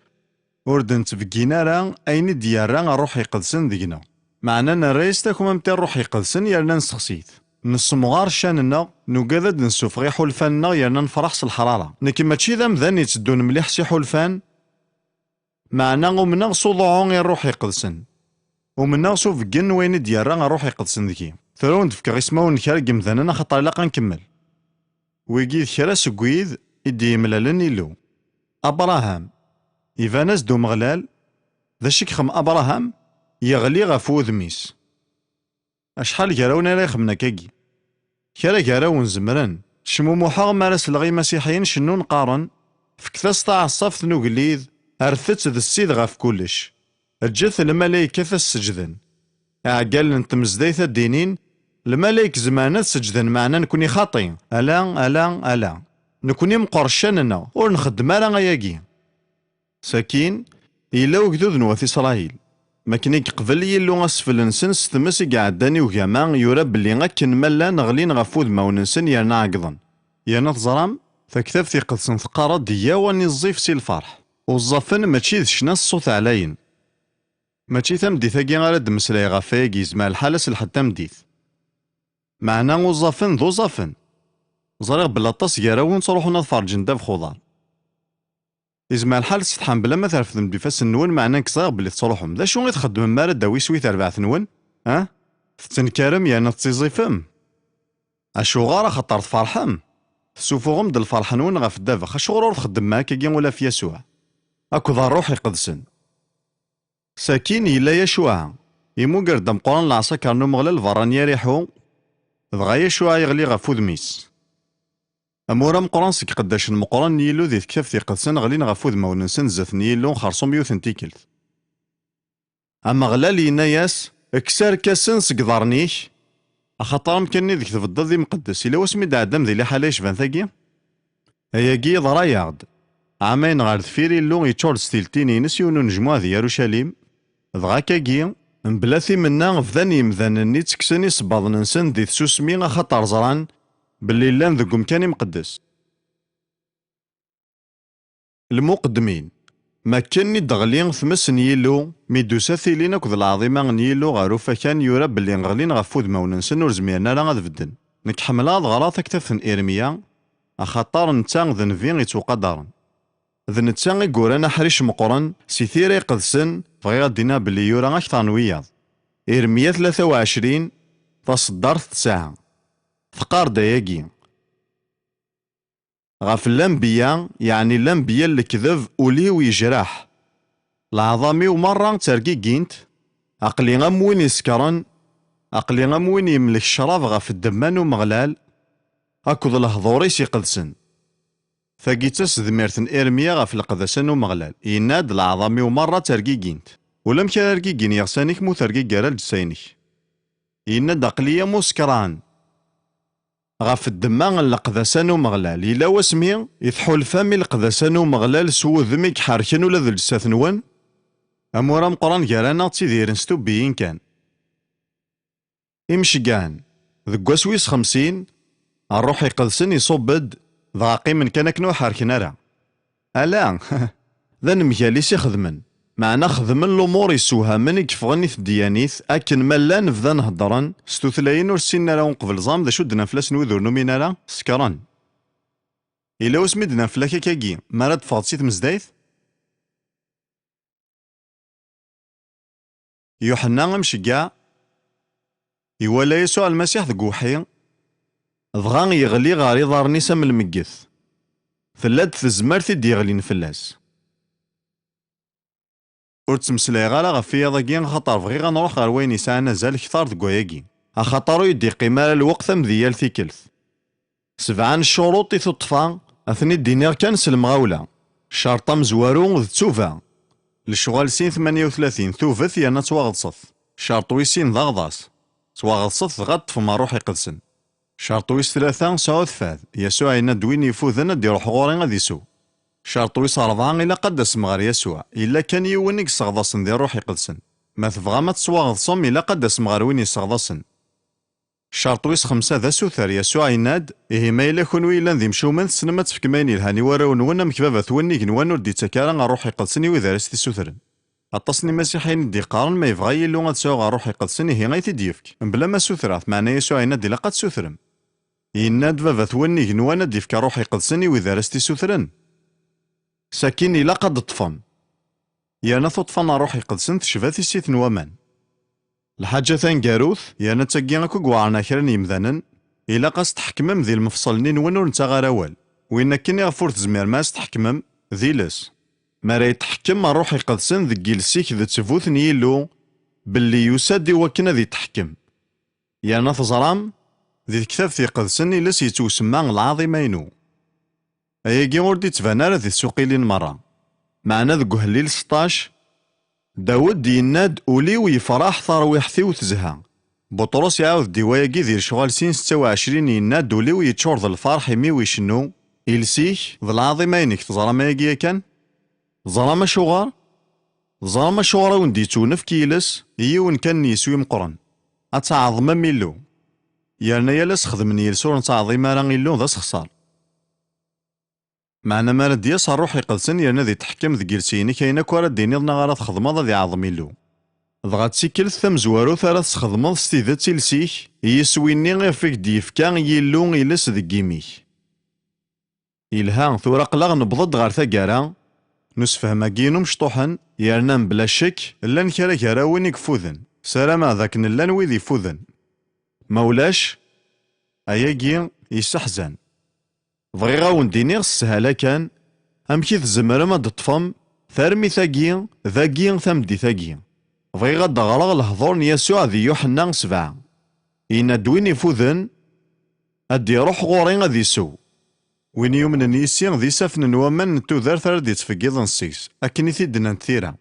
ur d-nettbeggin ara ayen i d-yerra Ṛṛuḥ Iqedsen deg-neɣ. Meɛna nerra-yas takmamt i Ṛṛuḥ Iqedsen yerna nessexsi-t. Nessemɣar ccan-nneɣ, nugad ad d-nessufeɣ iḥulfan-nneɣ yerna nefṛeḥ s leḥṛaṛa. Nekk mačči d amdan itteddun mliḥ s iḥulfan, Meɛna umneɣ s uḍuɛu i Ṛṛuḥ Iqedsen. Umneɣ s ubeggen n wayen i d-yerra Ṛṛuḥ Iqedsen deg-i. Tura ur wen-d-fkeɣ ismawen n kra n yemdanen axaṭer ilaq ad nkemmel. Wigi d kra seg wid i d-yemlalen Illu. Abṛaham. Iban-as-d Umeɣlal. D acu i yexdem Abṛaham? Yeɣli ɣef wudem-is. Acḥal gar-awen ara ixedmen akkagi? Kra gar-awen zemren. Cmumuḥeɣ mi ara sleɣ i imasiḥiyen cennun qqaren: "Fket-as taɛeṣṣabt n ugellid, rret-tt d ssid ɣef kullec. Ǧǧet lmalayek ad as-seǧden." Iɛeggalen n tmezdayt ad d-inin: "Lmalayek zemren ad seǧden, meɛna nekni xaṭi. Ala, ala, ala. Nekni meqqer ccan-nneɣ, ur nxeddem ara ayagi." Sakin, yella ugdud n wat Isṛayil. Makken i yeqbel Yillu asfel-nsen s tmes i iɛeddan i ugama, yura belli akken ma llan ɣlin ɣef wudmawen-nsen yerna ɛeggḍen. Yerna teẓram, Taktabt Iqedsen teqqar-d: "Yyaw ad niẓẓif si lferḥ." Uẓẓafen mačči d ccna s ṣṣut ɛlayen. Mačči tameddit-agi ara d-mmeslayeɣ ɣef wayagi, yezmer lḥal ad s-lḥed tameddit. Meɛna uẓẓafen d uẓẓafen. Ẓriɣ belli aṭas gar-awen ttruḥun ad ferǧen ddabex uḍar. Yezmer lḥal tsetḥam bla ma trefdem-d ifassen-nwen, meɛna nekk ẓriɣ belli tettruḥum. D acu i txeddmem mi ara d-tawi swi terbaɛt-nwen? Ha? Tettenkarem yerna tettiẓẓifem? Acuɣer? Axaṭer tferḥem. Tessufuɣem-d lferḥ-nwen ɣef ddabex. Acuɣer ur txeddmem akkagi ula f Yasuɛ akked Ṛṛuḥ Iqedsen? Sakin yella Yacuɛa, imuger-d ameqqran n leɛṣakar n Umeɣlal berra n Yariḥu, dɣa Yacuɛa yeɣli ɣef wudem-is. Amur ameqqran seg iqeddacen meqqren n Yillu di Tektabt Iqedsen ɣlin ɣef wudmawen-nsen zdat n Yillu xerṣum yiwet n tikkelt. Ameɣlal yenna-yas: "Kkes arkasen seg iḍarren-ik, axaṭer amkan-nni deg tbeddeḍ d imqeddes." Yella wasmi d-tɛeddam di liḥala yecban tagi? Ayagi yeḍra-yaɣ-d. Ɛamayen ɣer deffir, Illu yeččur-d s tiltin-ines yiwen unejmuɛ di Yarucalim. Dɣa akkagi, mebla timenna, bdan yemdanen-nni ttekksen isebbaḍen-nsen di tsusmi, axaṭer ẓran belli llan deg umkan imqeddes. Lmuqeddmin. Makken i d-teɣli tmes n Yillu, mi d-tusa tilin akked lɛaḍima n Yillu ɣer ufakan, yura belli ɣlin ɣef wudmawen-nsen, ur zmiren ara ad bedden. Nekk ḥemmleɣ ad ɣreɣ taktabt n Irmya, axaṭer netta d nnbi yettwaqadaren. D netta i yuran aḥric meqqren si Tira Iqedsen, bɣiɣ ad d-iniɣ belli yura akteṛ n wiyaḍ. Irmya tlata u ɛecrin, taṣeddart tesɛa. Teqqar-d ayagi: "Ɣef lanbeyya, yeɛni lanbeyya n lekdeb, ul-iw yejreḥ. Leɛḍam-iw merra ttergigint, aql-i am win isekṛen, aql-i am win yemlek ccrab ɣef ddemma n Umeɣlal akked lehḍur-is iqedsen." Tagi d tasedmirt n Irmya ɣef leqdasa n Umeɣlal. Yenna-d: "Leɛḍam-iw merra ttergigint. Ulamek ara rgigin yiɣsan-ik ma ur tergig ara lǧessa-inek." Yenna-d: "Aql-i am usekṛan ɣef ddemma n leqdasa n Umeɣlal." Yella wasmi i tḥulfam i leqdasa n Umeɣlal s wudem i iḥerken ula d lǧessat-nwen? Amur ameqqran gar-aneɣ ttidiren s tubbiyin kan. Imceggɛen. Deg wass wis xemsin, Ṛṛuḥ Iqedsen iṣubb-d, dɣa qqimen kan akken ur ḥerken ara. Ala, d anemgal i s-ixedmen. Meɛna xedmen lumuṛ yessewhamen i yeffɣen i tedyanit, akken ma llan bdan heddren s tutlayin ur ssinen ara uqbel ẓam d acu d-nnan fell-asen wid ur numin ara, sekren. Yella wasmi d-nnan fell-ak akkagi, mi ara d-teffɣeḍ si tmezdayt? Yuḥenna amceggeɛ iwala Yasuɛ Lmasiḥ deg uweḥḥi, dɣa yeɣli ɣer iḍarren-is am lmegget. Tella-d tezmert i d-yeɣlin fell-as. Ur ttmeslayeɣ ara ɣef wiyaḍ-agi, axaṭer bɣiɣ ad nruḥ ɣer wayen yesɛan azal kter deg wayagi, axaṭer ur yi-d-yeqqim ara lweqt am di yal tikkelt. Sebɛa n ccuruṭ i tuṭṭfa, ad ten-id-iniɣ kan s lemɣawla. Ccerṭ amezwaru d ttuba. Lecɣal sin tmanya u tlatin, tubet yerna ttwaɣeḍset. Ccerṭ wis sin d aɣḍas. Ttwaɣeḍset dɣa ṭṭfem Ṛṛuḥ Iqedsen. Ccerṭ wis tlata, sɛut fad. Yasuɛ yenna-d: "Win yeffuden ad d-iṛuḥ ɣur-i ad isew." Ccerṭ wis ṛebɛa, ilaq ad d-tasem ɣer Yasuɛ. Yella kan yiwen i yesseɣḍasen di Ṛṛuḥ Iqedsen. Ma tebɣam ad tettwaɣeḍsem, ilaq ad d-tasem ɣer win yesseɣḍasen. Ccerṭ wis xemsa d asuter. Yasuɛ yenna-d: "Ihi ma yella kunwi yellan d imcumen, tessnem ad tefkem ayen yelhan i warraw-nwen, amek Baba-twen n igenwan ur d-ittak ara Ṛṛuḥ Iqedsen i wid ara s-t-issutren." Aṭas n imasiḥiyen i d-yeqqaren: "Ma yebɣa Yillu ad sɛuɣ Ṛṛuḥ Iqedsen, ihi ad yi-t-id-yefk, mebla ma ssutreɣ-t." Meɛna Yasuɛ yenna-d: "Ilaq ad tsutrem. Yenna-d Baba-twen n igenwan ad d-yefk Ṛṛuḥ Iqedsen i wid ara s-t-issutren." Sakin ilaq ad d-ṭṭfem. Yerna tuṭṭfa n Ṛṛuḥ Iqedsen tecba tissit n waman. Lḥaǧa taneggarut, yerna d tagi akk i iweɛṛen ɣer kra n yemdanen, ilaq ad s-tḥekmem di lmefṣel-nni-nwen ur nettaɣ ara awal. Win akken iɣef ur tezmirem ad s-tḥekmem, d iles. Mi ara yetḥekkem Ṛṛuḥ Iqedsen deg yiles-ik d ttbut n Yillu, belli yusa-d i wakken ad yetḥekkem. Yerna teẓram, di Tektabt Iqedsen iles yettwasemma lɛaḍima-inu. Ayagi ur d-ittban ara di tsuqilin merra. Meɛna deg uhellil seṭṭac, Dawed yenna-d: "Ul-iw yefṛeḥ, tarwiḥt-iw tezha." Buṭrus iɛawed-d i wayagi di Lecɣal sin setta u ɛecrin, yenna-d: "Ul-iw yeččur d lferḥ, imi-w icennu." Iles-ik d lɛaḍima-inek, teẓram ayagi yakan? Teẓram acuɣer? Teẓram acuɣer i wen-d-yettwenefk yiles i yiwen kan n yiswi meqqren? Ad tɛeḍmem Illu. Yerna yal asexdem n yiles ur nettɛeḍim ara Illu d asexṣar. Meɛna mi ara d-yas Ṛṛuḥ Iqedsen yerna ad itḥekkem deg yiles-inek, ayen akk ara d-tiniḍ neɣ ara txedmeḍ ad iɛeḍem Illu. Dɣa d tikkelt tamezwarut ara tesxedmeḍ s tidet iles-ik i yiswi-nni iɣef i k-d-yefka Yillu iles deg yimi-k. Yelha, tura aql-aɣ newweḍ-d ɣer taggara n usefhem-agi n umecṭuḥen, yerna mebla ccek llan kra gar-awen i yeffuden. Ssarameɣ d akken llan wid yeffuden. Ma ulac, ayagi yesseḥzan. Bɣiɣ a wen-d-iniɣ s sshala kan amek i tzemrem ad d-teṭṭfem tarmit-agi dagi tameddit-agi. Bɣiɣ ad d-ɣreɣ lehdur n Yasuɛ di Yuḥenna sebɛa. Yenna-d: "Win ifuden, ad d-iruḥ ɣur-i ad isew." Win yumnen yis-i d isaffen n waman n tudert ara d-ittfeggiḍen seg-s, akken i t-id-nnant tira.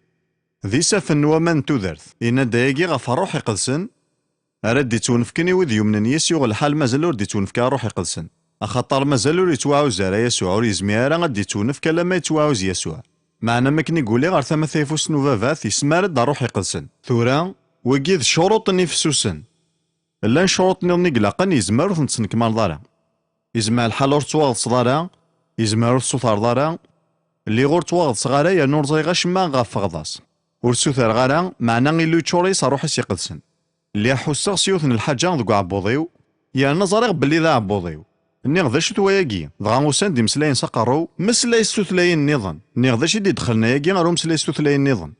D isaffen n waman n tudert, yenna-d ayagi ɣef Ṛṛuḥ Iqedsen, ara d-ittwenefken i wid yumnen yis yuɣ lḥal mazal ur d-ittwenefk ara Ṛṛuḥ Iqedsen. Axaṭer mazal ur yettwaɛuz ara Yasuɛ, ur yezmir ara ad d-ittwenefk alamma yettwaɛuz Yasuɛ. Meɛna mi akken i yuli ɣer tama tayeffust n ubabat, yesmar-d Ṛṛuḥ Iqedsen. Tura, wigi d ccuruṭ n ifessusen. Llan ccuruṭ nniḍen i ilaqen, yezmer ur ten-tesnekmareḍ ara. Yezmer lḥal ur tettwaɣeḍseḍ ara, yezmer ur tessutreḍ ara. Lliɣ ur ttwaɣeḍseɣ ara yernu ur ẓriɣ acemma ɣef uɣḍas. Ur ssutreɣ ara, meɛna Illu yeččur-iyi s Ṛṛuḥ-is Iqedsen. Lliɣ ḥusseɣ s yiwet n lḥaǧa deg uɛebbuḍ-iw, yerna ẓriɣ belli d aɛebbuḍ-iw. Nniɣ: "D acu-t wayagi?" Dɣa usan-d imeslayen s aqerru-w: "Meslay s tutlayin nniḍen." Nniɣ: "D acu i d-idexlen ayagi ɣer umeslay s tutlayin nniḍen?"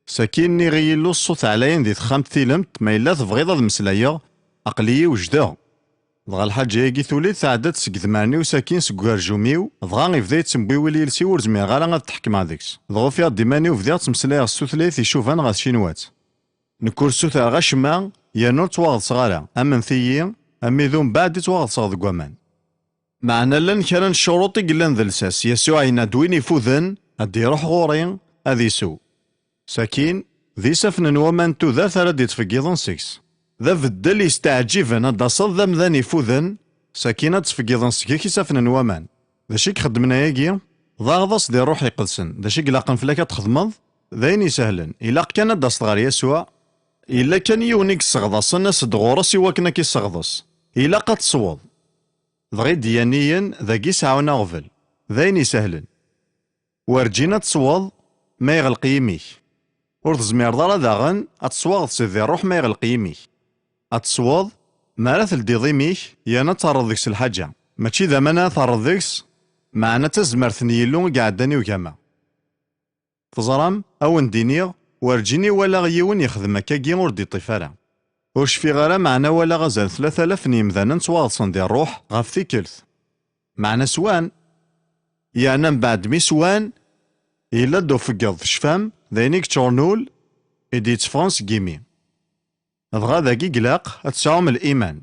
Sakin nniɣ i Yillu s ṣṣut ɛlayen di texxamt tilemt: "Ma yella tebɣiḍ ad meslayeɣ, aql-iyi wejdeɣ." Dɣa lḥaǧa-agi tuli-d tɛedda-d seg idmaren-iw sakin seg ugerjum-iw, dɣa ibda yettembiwil yiles-iw ur zmireɣ ara ad t-ḥekmeɣ deg-s. Dɣa ufiɣ-d iman-iw bdiɣ ttmeslayeɣ s tutlayt icuban ɣer tcinwat. Nekk ur ssutreɣ acemma, yerna ur ttwaɣeḍseɣ ara, amen-iyi, amidi umbeɛd i ttwaɣeḍseɣ deg waman. Meɛna llan kra n ccuruṭ i yellan d lsas, Yasuɛ yenna-d: "Win ifuden, ad d-iruḥ ɣur-i, ad isew." Sakin, d isaffen n waman n tudert ara d-ittfeggiḍen seg-s. D abeddel yesteɛǧiben ad d-taseḍ d amdan ifuden, sakin ad ttfeggiḍen seg-k isaffen n waman. D acu i ixeddmen ayagi? D aɣḍas di Ṛṛuḥ Iqedsen. D acu i ilaqen fell-ak ad txedmeḍ? D ayen isehlen. Ilaq kan ad d-taseḍ ɣer Yasuɛ. Yella kan yiwen i yesseɣḍasen, as-d ɣur-s i wakken ad k-isseɣḍes. Ilaq ad tesweḍ. Dɣa i d-yaniyen, dagi sɛun aɣbel. D ayen isehlen. Werǧin ad tesweḍ ma yeɣleq yimi-k. Ur tezmireḍ ara daɣen ad teswaɣeḍ s di ṛṛuḥ ma yeɣleq yimi-k. Ad tesweḍ mi ara teldiḍ imi-k, yerna ad terreḍ deg-s lḥaǧa. Mačči d aman ara terreḍ deg-s, meɛna d tazmert n Yillu i iɛeddan i ugama. Teẓram, a wen-d-iniɣ, werǧin i walaɣ yiwen yexdem akkagi ur d-iṭṭif ara. Ur cfiɣ ara, meɛna walaɣ azal tlata alaf n yemdanen ttwaɣeḍsen di ṛṛuḥ ɣef tikkelt. Meɛna swan. Yerna mbeɛd mi swan, yella-d ufeggeḍ, tecfam, d ayen i yeččuren ul, i d-yetteffɣen seg yimi. Dɣa dagi i ilaq ad tesɛum liman.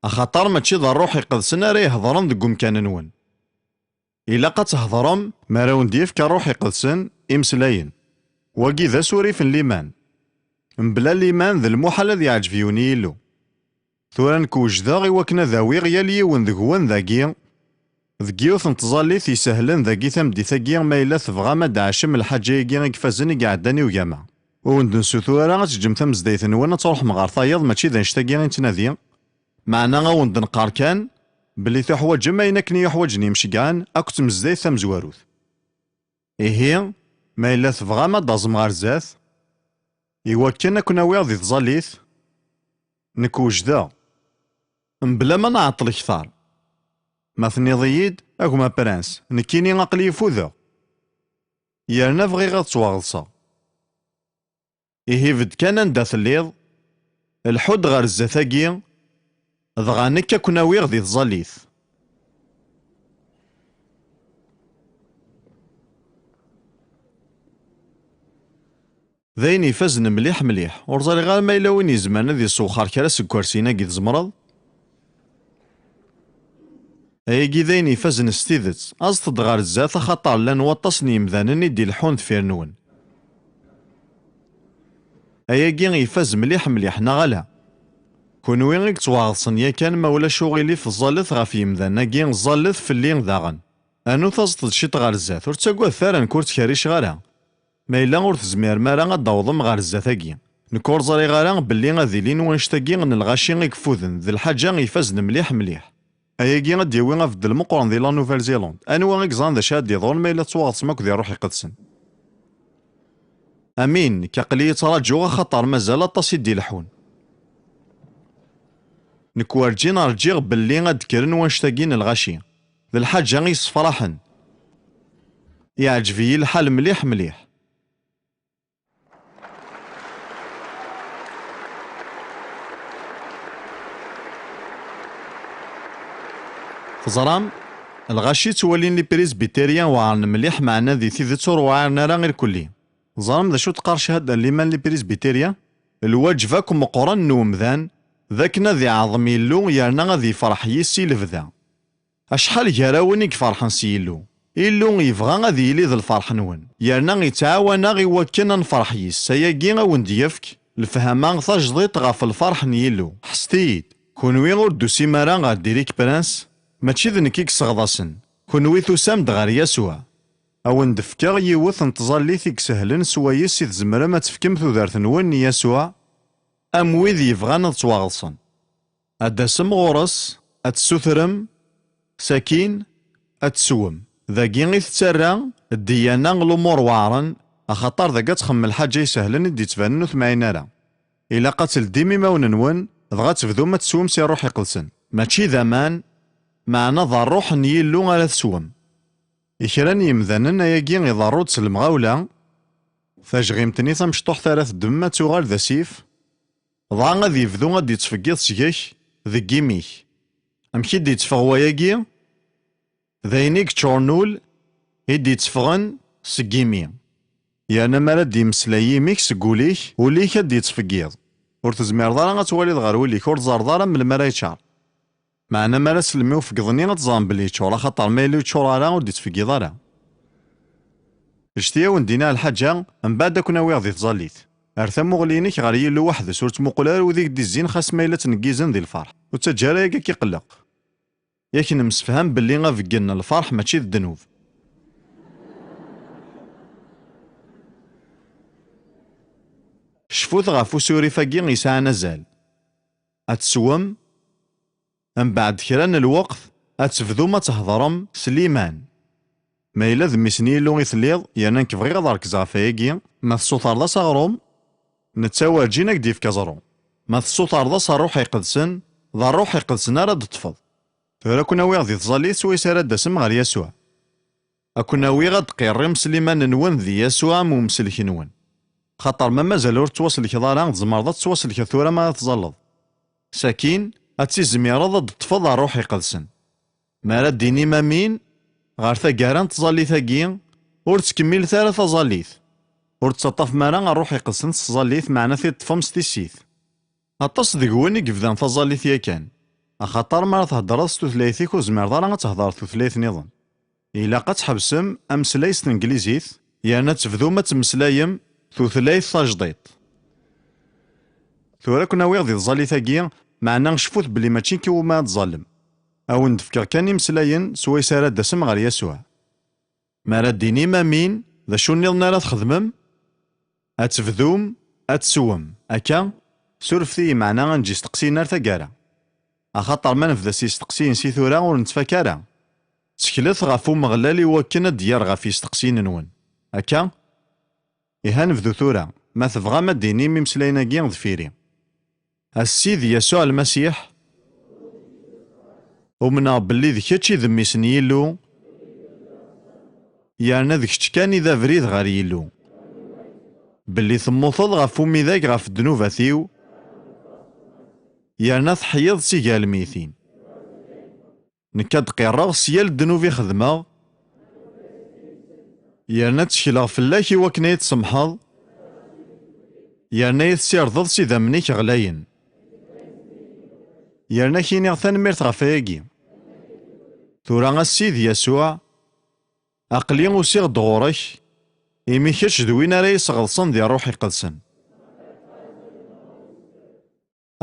Axaṭer mačči d Ṛṛuḥ Iqedsen ara ihedṛen deg umkan-nwen. Ilaq ad thedṛem mi ara wen-d-yefk Ṛṛuḥ Iqedsen imeslayen. Wagi d asurif n liman. Mebla liman d lmuḥal ad yeɛǧeb yiwen i Yillu. Tura nekk wejdeɣ i wakken ad awiɣ yal yiwen deg-wen dagi, deg yiwet n tẓallit isehlen dagi tameddit-agi, ma yella tebɣam ad d-tɛacem lḥaǧa-agi i ifazen i iɛeddan i ugama. Ur wen-d-nessutur ara ad teǧǧem tamezdayt-nwen ad tṛuḥem ɣer tayeḍ, mačči d annect-agi i nettnadi. Meɛna a wen-d-neqqar kan belli tuḥwaǧem ayen akken i uḥwaǧen yimceggɛen akked tmezdayt tamezwarut. Ihi, ma yella tebɣam ad d-taẓem ɣer zdat, i wakken ad ken-awiɣ di tẓallit, nekk wejdeɣ. Mebla ma nɛeṭṭel kter. Ma tenniḍ-iyi-d, a gma Prince, nekkini aql-iyi fudeɣ. yerna bɣiɣ ad ttwaɣeḍseɣ. Ihi bedd kan anda telliḍ, lḥu-d ɣer zdat-agi, dɣa nekk ad ken-awiɣ di tẓallit. D ayen ifazen mliḥ mliḥ. Ur ẓriɣ ara ma yella win izemren ad isewxer kra seg ikersiyen-agi, tzemreḍ? Ayagi d ayen ifazen s tidet. Aẓet-d ɣer zdat, axaṭer llan waṭas n yimdanen i d-ileḥḥun deffir-nwen. Ayagi ifaz mliḥ mliḥ, neɣ ala? Kunwi i yettwaɣeḍsen yakan, ma ulac uɣilif, ẓẓallet ɣef yimdanen-agi, ẓẓallet fell-i daɣen. Rnut aẓet-d ciṭ ɣer zdat, ur ttagadet ara, nekk ur ttkerriceɣ ara. Ma yella ur tezmirem ara ad d-awḍem ɣer zdat-agi. Nekk ur ẓriɣ ara belli ad ilin wannect-agi n lɣaci i yeffuden, d lḥaǧa ifazen mliḥ mliḥ. Ayagi ad d-yawi abeddel meqqren di la Nouvelle-Zélande. Anwa i yeẓran d acu ad d-iḍurren ma yella ttwaɣeḍsem akk di Ṛṛuḥ Iqedsen? Amin, nekk aql-iyi ttṛaǧuɣ axaṭer mazal aṭas i d-ileḥḥun. Nekk werǧin ṛǧiɣ belli ad d-kkren wannect-agi n lɣaci. D lḥaǧa yessefraḥen. Iɛǧeb-iyi lḥal mliḥ mliḥ. Teẓram, lɣaci ttwalin les presbytériens weɛren mliḥ, meɛna di tidet ur weɛren ara irkelli. Teẓram d acu teqqar cchada n liman les presbytériens? Lwaǧeb akk meqqren n umdan d akken ad iɛḍem Illu yerna ad yefreḥ yis-s i lebda. Acḥal gar-awen i iferḥen s Yillu! Illu yebɣa ad yili d lferḥ-nwen, yerna yettɛawan-aɣ i wakken ad nefreḥ yis-s. Ayagi a wen-d-yefk lefhama tajdiṭ ɣef lferḥ n Yillu. Ḥesset-iyi-d, kunwi ur d-tusim ara ɣer Derek Prince, mačči d nekk i yesseɣḍasen, kunwi tusam-d ɣer Yasuɛ. A wen-d-fkeɣ yiwet n tẓallit i isehlen s wayes i tzemrem ad tefkem tudert-nwen i Yasuɛ, am wid yebɣan ad ttwaɣeḍsen. Ad d-tasem ɣur-s, ad tessutrem, sakin ad teswem. Dagi i tettarra ddiyana lumuṛ weɛṛen, axaṭer dagi ad txemmem lḥaǧa isehlen i d-ittbanen ur temɛin ara. Ilaq ad teldim imawen-nwen, dɣa ad tebdum ad teswem si Ṛṛuḥ Iqedsen. Mačči d aman, meɛna d ṛṛuḥ n Yillu ara teswem. I kra n yemdanen, ayagi iḍerru-d s lemɣawla, tajɣimt-nni tamecṭuḥt ara teddmem ad tuɣal d asif, dɣa ad yebdu ad d-ittfeggiḍ seg-k, deg yimi-k. Amek i d-itteffeɣ wayagi? D ayen i yeččuren ul i d-itteffɣen seg yimi. Yerna mi ara d-yemmeslay yimi-k seg ul-ik, ul-ik ad d-ittfeggiḍ. Ur tezmireḍ ara ad twaliḍ ɣer wul-ik, ur teẓẓareḍ ara melmi ara yeččar. Meɛna mi ara s-lmi ufeggeḍ-nni ad teẓrem belli yeččur, axaṭer ma yella ur yeččur ara ur d-ittfeggiḍ ara. Ǧǧet-iyi a wen-d-iniɣ lḥaǧa, mbeɛd ad ken-awiɣ di tẓallit. Err tamuɣli-inek ɣer Yillu weḥd-s, ur ttmuqul ara wid i k-d-izzin xas ma yella ttneggizen di lferḥ. Ur ttaǧǧa ara ayagi ad k-iqelleq. Yak nemsefham belli abeggen n lferḥ mačči d ddnub. Cfut ɣef usurif-agi yesɛan azal. Ad teswem, mbeɛd kra n lweqt, ad tebdum ad thedrem s liman. Ma yella d mmi-s n Yillu i telliḍ, yerna nekk bɣiɣ ad rekzeɣ ɣef wayagi, ma tessutreḍ-as aɣrum, netta werǧin ad k-d-yefk aẓru. Ma tessutreḍ-as Ṛṛuḥ Iqedsen, d Ṛṛuḥ Iqedsen ara d-teṭṭfeḍ. Tura ad ken-awiɣ di tẓallit swayes ara d-tasem ɣer Yasuɛ. Ad ken-awiɣ ad d-tqirrim s liman-nwen di Yasuɛ am umsellek-nwen. Xaṭer ma mazal ur tettwasellkeḍ ara, tzemreḍ ad tettwasellkeḍ tura mi ara tẓalleḍ. Sakin, ad tizmireḍ ad d-teṭṭfeḍ Ṛṛuḥ Iqedsen. Mi ara d-tinim amin, ɣer taggara n tẓallit-agi, ur ttkemmilet ara taẓallit. Ur d-tettaṭṭafem ara Ṛṛuḥ Iqedsen s tẓallit, meɛna teṭṭfem s tissit. Aṭas deg-wen i yebdan taẓallit yakan, axaṭer mi ara theddreḍ s tutlayt-ik ur tezmireḍ ara ad thedreḍ tutlayt nniḍen. Ilaq ad tḥebsem ameslay s tenglizit, yerna ad tebdum ad temmeslayem tutlayt tajdiṭ. Tura ad ken-awiɣ di tẓallit-agi, meɛna cfut belli mačči nekk iwumi ad tẓallem. A wen-d-fkeɣ kan imeslayen swayes ara d-tasem ɣer Yasuɛ. Mi ara d-tinim amin, d acu nniḍen ara txedmem? Ad tebdum ad teswem. Akka, surfet-iyi, meɛna ad neǧǧ isteqsiyen ar taggara. Axaṭer ma nebda s yisteqsiyen si tura ur nettfak ara. Tteklet ɣef Umeɣlal i wakken ad d-yerr ɣef yisteqsiyen-nwen. Akka? Ihi ad nebdu tura. Ma tebɣam ad d-tinim imeslayen-agi deffir-i. A Ssid Yasuɛ Lmasiḥ, umneɣ belli d kečč i d mmi-s n Yillu, Yerna d kečč kan i d abrid ɣer Yillu. Belli temmuteḍ ɣef umidag ɣef ddnubat-iw, yerna teḥyiḍ si gar lmeytin. Nekk ad d-qirreɣ s yal ddnub i xedmeɣ, yerna ttekleɣ fell-ak i wakken ad yi-tsemḥeḍ, yerna ad yi-tessirdeḍ s idammen-ik ɣlayen. Yerna ak-iniɣ tanemmirt ɣef wayagi. Tura a Ssid Yasuɛ, aql-i usiɣ-d ɣur-k, imi kečč d win ara yi-sɣeḍsen di Ṛṛuḥ Iqedsen.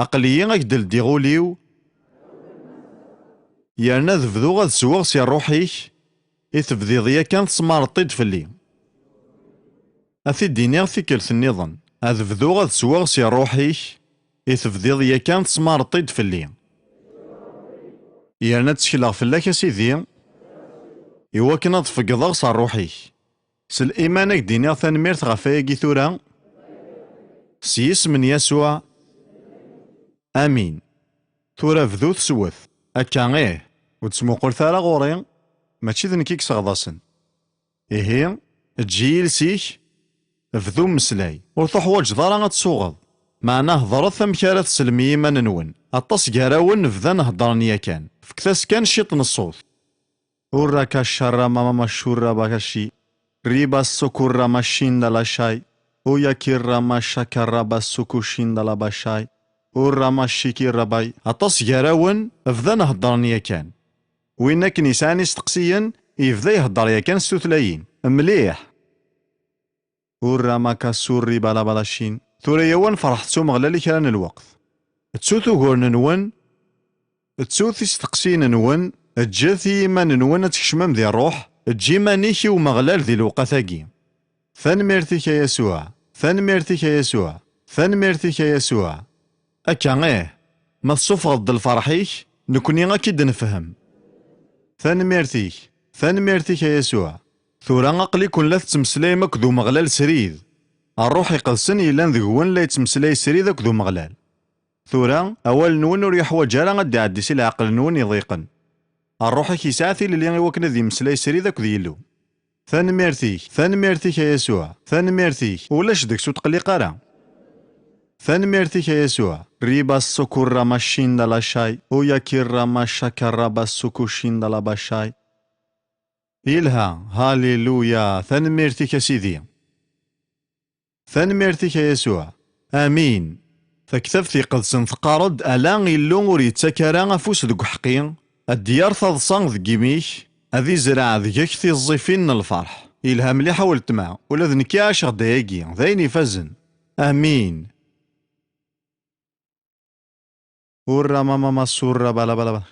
Aql-iyi ak-d-ldiɣ ul-iw, yerna ad bduɣ ad sweɣ si ṛṛuḥ-ik i tebdiḍ yakan tesmareḍ-t-id fell-i. Ad t-id-iniɣ tikkelt nniḍen, ad bduɣ ad sweɣ si ṛṛuḥ-ik i tebdiḍ yakan tesmareḍ-t-id fell-i. Yerna ttekleɣ fell-ak a Sidi, iwakken ad feggḍeɣ s ṛṛuḥ-ik. S liman ad k-d-iniɣ tanemmirt ɣef wayagi tura, s yisem n Yasuɛ, amin. Tura bdut swet. Akka ih, ur ttmuqulet ara ɣur-i, mačči d nekk i yesseɣḍasen. Ihi, eǧǧ-iyi iles-ik, bdu mmeslay. Ur tuḥwaǧeḍ ara ad tsuɣeḍ. Meɛna hedṛet amek ara teslem i yiman-nwen. Aṭas gar-awen bdan heddṛen yakan. Fket-as kan ciṭ n ṣṣut. Ur raka carra mama macurra bakaci. Riba ssukurra macin da la cay. Uya kirra maca karra ba ssuku cin da la ba cay. Ur rama ciki rabay. Aṭas gar-awen bdan heddṛen yakan. Win akken yesɛan isteqsiyen, yebda iheddeṛ yakan s tutlayin. Mliḥ! Ur rama ka surri bala bala cin. Tura yawan ferḥet s Umeɣlal i kra n lweqt. Ttut uguren-nwen, ttut isteqsiyen-nwen, ǧǧet i yiman-nwen ad tkecmem di ṛṛuḥ, eǧǧ iman-ik i Umeɣlal di lewqat-agi. Tanemmirt-ik a Yasuɛ, tanemmirt-ik a Yasuɛ, tanemmirt-ik a Yasuɛ. Akka ih, ma tessufɣeḍ-d lferḥ-ik, nekkni ad k-id-nefhem. Tanemmirt-ik, tanemmirt-ik a Yasuɛ. Tura aql-iken la tettmeslayem akked Umeɣlal srid. Ṛṛuḥ Iqedsen yellan deg-wen la yettmeslay srid akked Umeɣlal. Tura, awal-nwen ur yeḥwaǧ ara ad d-iɛeddi si leɛqel-nwen iḍiqen. Ṛṛuḥ-ik yesɛa tilelli i wakken ad yemmeslay srid akked Yillu. Tanemmirt-ik, tanemmirt-ik a Yasuɛ, tanemmirt-ik, ulac deg-s ur tqelliq ara. Tanemmirt-ik a Yasuɛ. Riba ssukurra macin da la cay, uya kirra maca karra ba ssuku cin da la ba cay. Yelha, haliluya, tanemmirt-ik a Sidi. Tanemmirt-ik a Yasuɛ. Amin. Taktabt Iqedsen teqqar-d, ala Illu ur yettak ara afus deg uḥeqqi, ad d-yerr taḍsa deg imi-k, ad izreɛ deg-k tiẓẓifin n lferḥ. Yelha mliḥ a weltma, ula d nekk ɛaceɣ-d ayagi, d ayen ifazen. Amin. Urra mama masurra bala bala bala.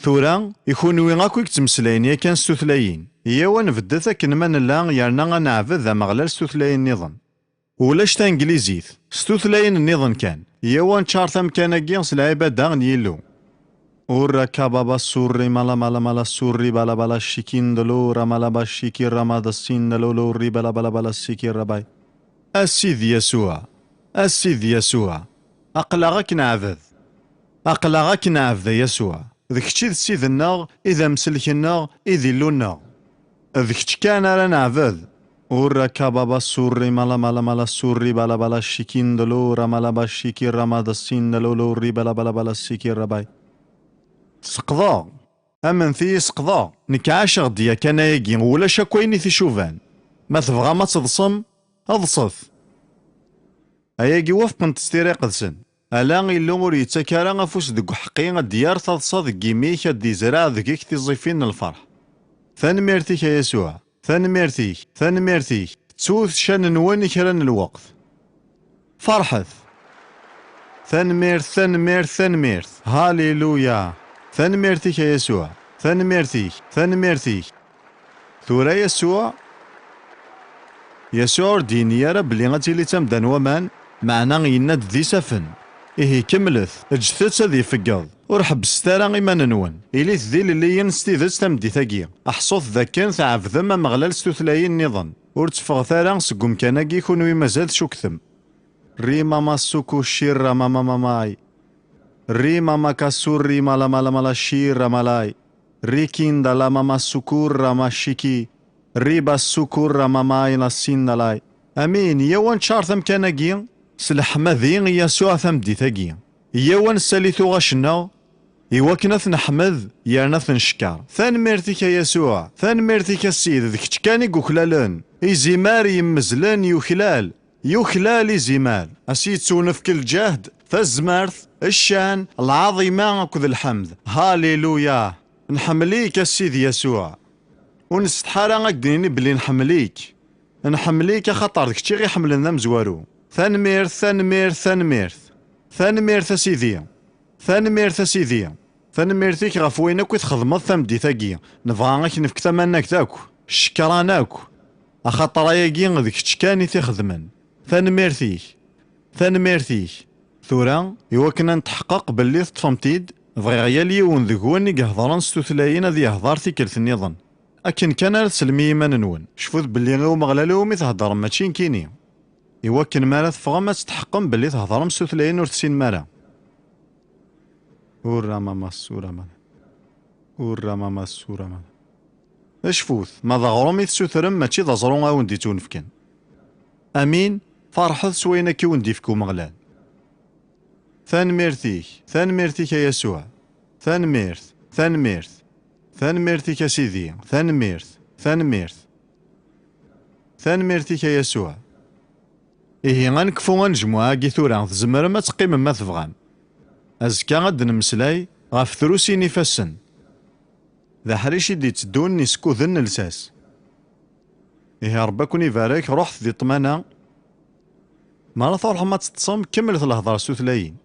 Tura, i kunwi akk i yettmeslayen yakan s tutlayin, iyyaw ad nbeddet akken ma nella yerna ad neɛbed Ameɣlal s tutlayin nniḍen. Ulac tanglizit, s tutlayin nniḍen kan. Iyyaw ad neččar tamkan-agi s lɛibada n Yillu. Urra ka baba surri mala mala mala surri bala bala shikin dolo ra mala ba shiki ra ma da sin dolo lo ri bala bala bala siki ra bay. A Sidi Yasuɛ, a Sidi Yasuɛ, aql-aɣ ad k-neɛbed. Aql-aɣ ad k-neɛbed, a Yasuɛ. D kečč i d Ssid-nneɣ, i d amsellek-nneɣ, i d Illu-nneɣ. D kečč kan ara neɛbed. Ur raka baba surri mala mala mala surri bala bala shikin dolo ra mala ba shiki ra ma da sin dolo lo ri bala bala bala siki ra bay. Seqḍeɣ. Amnet-iyi seqḍeɣ. Nekk ɛaceɣ-d yakan ayagi, ulac akk ayen i t-icuban. Ma tebɣam ad teḍsem, ḍset. Ayagi wafqent s tira iqedsen. Ala Illu ur yettak ara afus deg uḥeqqi ad d-yerr taḍsa deg imi-k ad d-izreɛ deg-k tiẓẓifin n lferḥ. Tanemmirt-ik a Yasuɛ. Tanemmirt-ik. Tanemmirt-ik. Ttut ccan-nwen i kra n lweqt. Ferḥet. Tanemmirt, tanemmirt, tanemmirt. Haliluya. Tanemmirt-ik a Yasuɛ. Tanemmirt-ik. Tanemmirt-ik. Tura Yasuɛ, Yasuɛ ur d-yenni ara belli ad tili d tamda n waman, meɛna yenna-d d isaffen. Ihi kemmlet, ǧǧet-tt ad ifeggeḍ. Ur ḥebbset ara iman-nwen. Ilit d ilelliyen s tidet tameddit-agi. Ḥṣut dakken tɛebdem Ameɣlal s tutlayin nniḍen. Ur tteffɣet ara seg umkan-agi kunwi mazal tcuktem. Ri mama suku shirra mama mamai. Ri mama kasurri mala mala mala shirra malai. Ri kinda la mama sukurra ma shiki. Riba sukur ramamay la sinnalay. Amin, yaw ad neččar tamkan-agi s leḥmadi i Yasuɛ tameddit-agi. Yaw ad nessali tuɣac-nneɣ i wakken ad t-neḥmed yerna ad t-neckeṛ. Tanemmirt-ik a Yasuɛ, tanemmirt-ik a Ssid, d kečč kan i yuklalen, izimer yemmezlen yuklal, yuklal izimer. A s-yettunefk lǧehd, tazmert, ccan, lɛaḍima akked lḥemd. Haliluya! Nḥemmel-ik a Ssid Yasuɛ. Ur nsetḥa ara ad k-d-nini belli nḥemmel-ik. Nḥemmel-ik axaṭer d kečč i ɣ-iḥemmlen d amezwaru. Tanemmirt, tanemmirt, tanemmirt. Tanemmirt a Sidi. Tanemmirt a Sidi. Tanemmirt-ik ɣef wayen akk i txedmeḍ tameddit-agi. Nebɣa ad k-nefk tamannagt akk. Ccekran akk. Axaṭer ayagi d kečč kan i t-ixedmen. Tanemmirt-ik. Tanemmirt-ik. Tura, i wakken ad netḥeqqeq belli teṭṭfem-t-id, bɣiɣ yal yiwen deg-wen i ihedṛen s tutlayin ad yehdeṛ tikkelt nniḍen. Akken kan ara teslem i yiman-nwen. Cfut belli i Umeɣlal iwumi theddṛem mačči nekkini. I wakken mi ara teffɣem ad tetḥeqqem belli theddṛem s tutlayin ur tessinem ara. Ur ramamas, ur aman. Ur ramamas, ur aman. Cfut, ma d aɣrum i tessutrem mačči d aẓru a wen-d-ittunefken. Amin, ferḥet s wayen akka i wen-d-ifk Umeɣlal. Tanemmirt-ik, tanemmirt-ik a Yasuɛ. Tanemmirt, tanemmirt. Tanemmirt-ik a Sidi, tanemmirt, tanemmirt. Tanemmirt-ik a Yasuɛ. Ihi ad nekfu anejmuɛ-agi tura, tzemrem ad teqqimem ma tebɣam. Azekka ad d-nemmeslay ɣef trusi n ifassen. D aḥric i d-itteddun isekkuden n llsas. Ihi Ṛebbi ad ken-ibarek, ruḥet di ṭṭmana. Mi ara truḥem ad teṭṭsem, kemmlet lehḍer s tutlayin.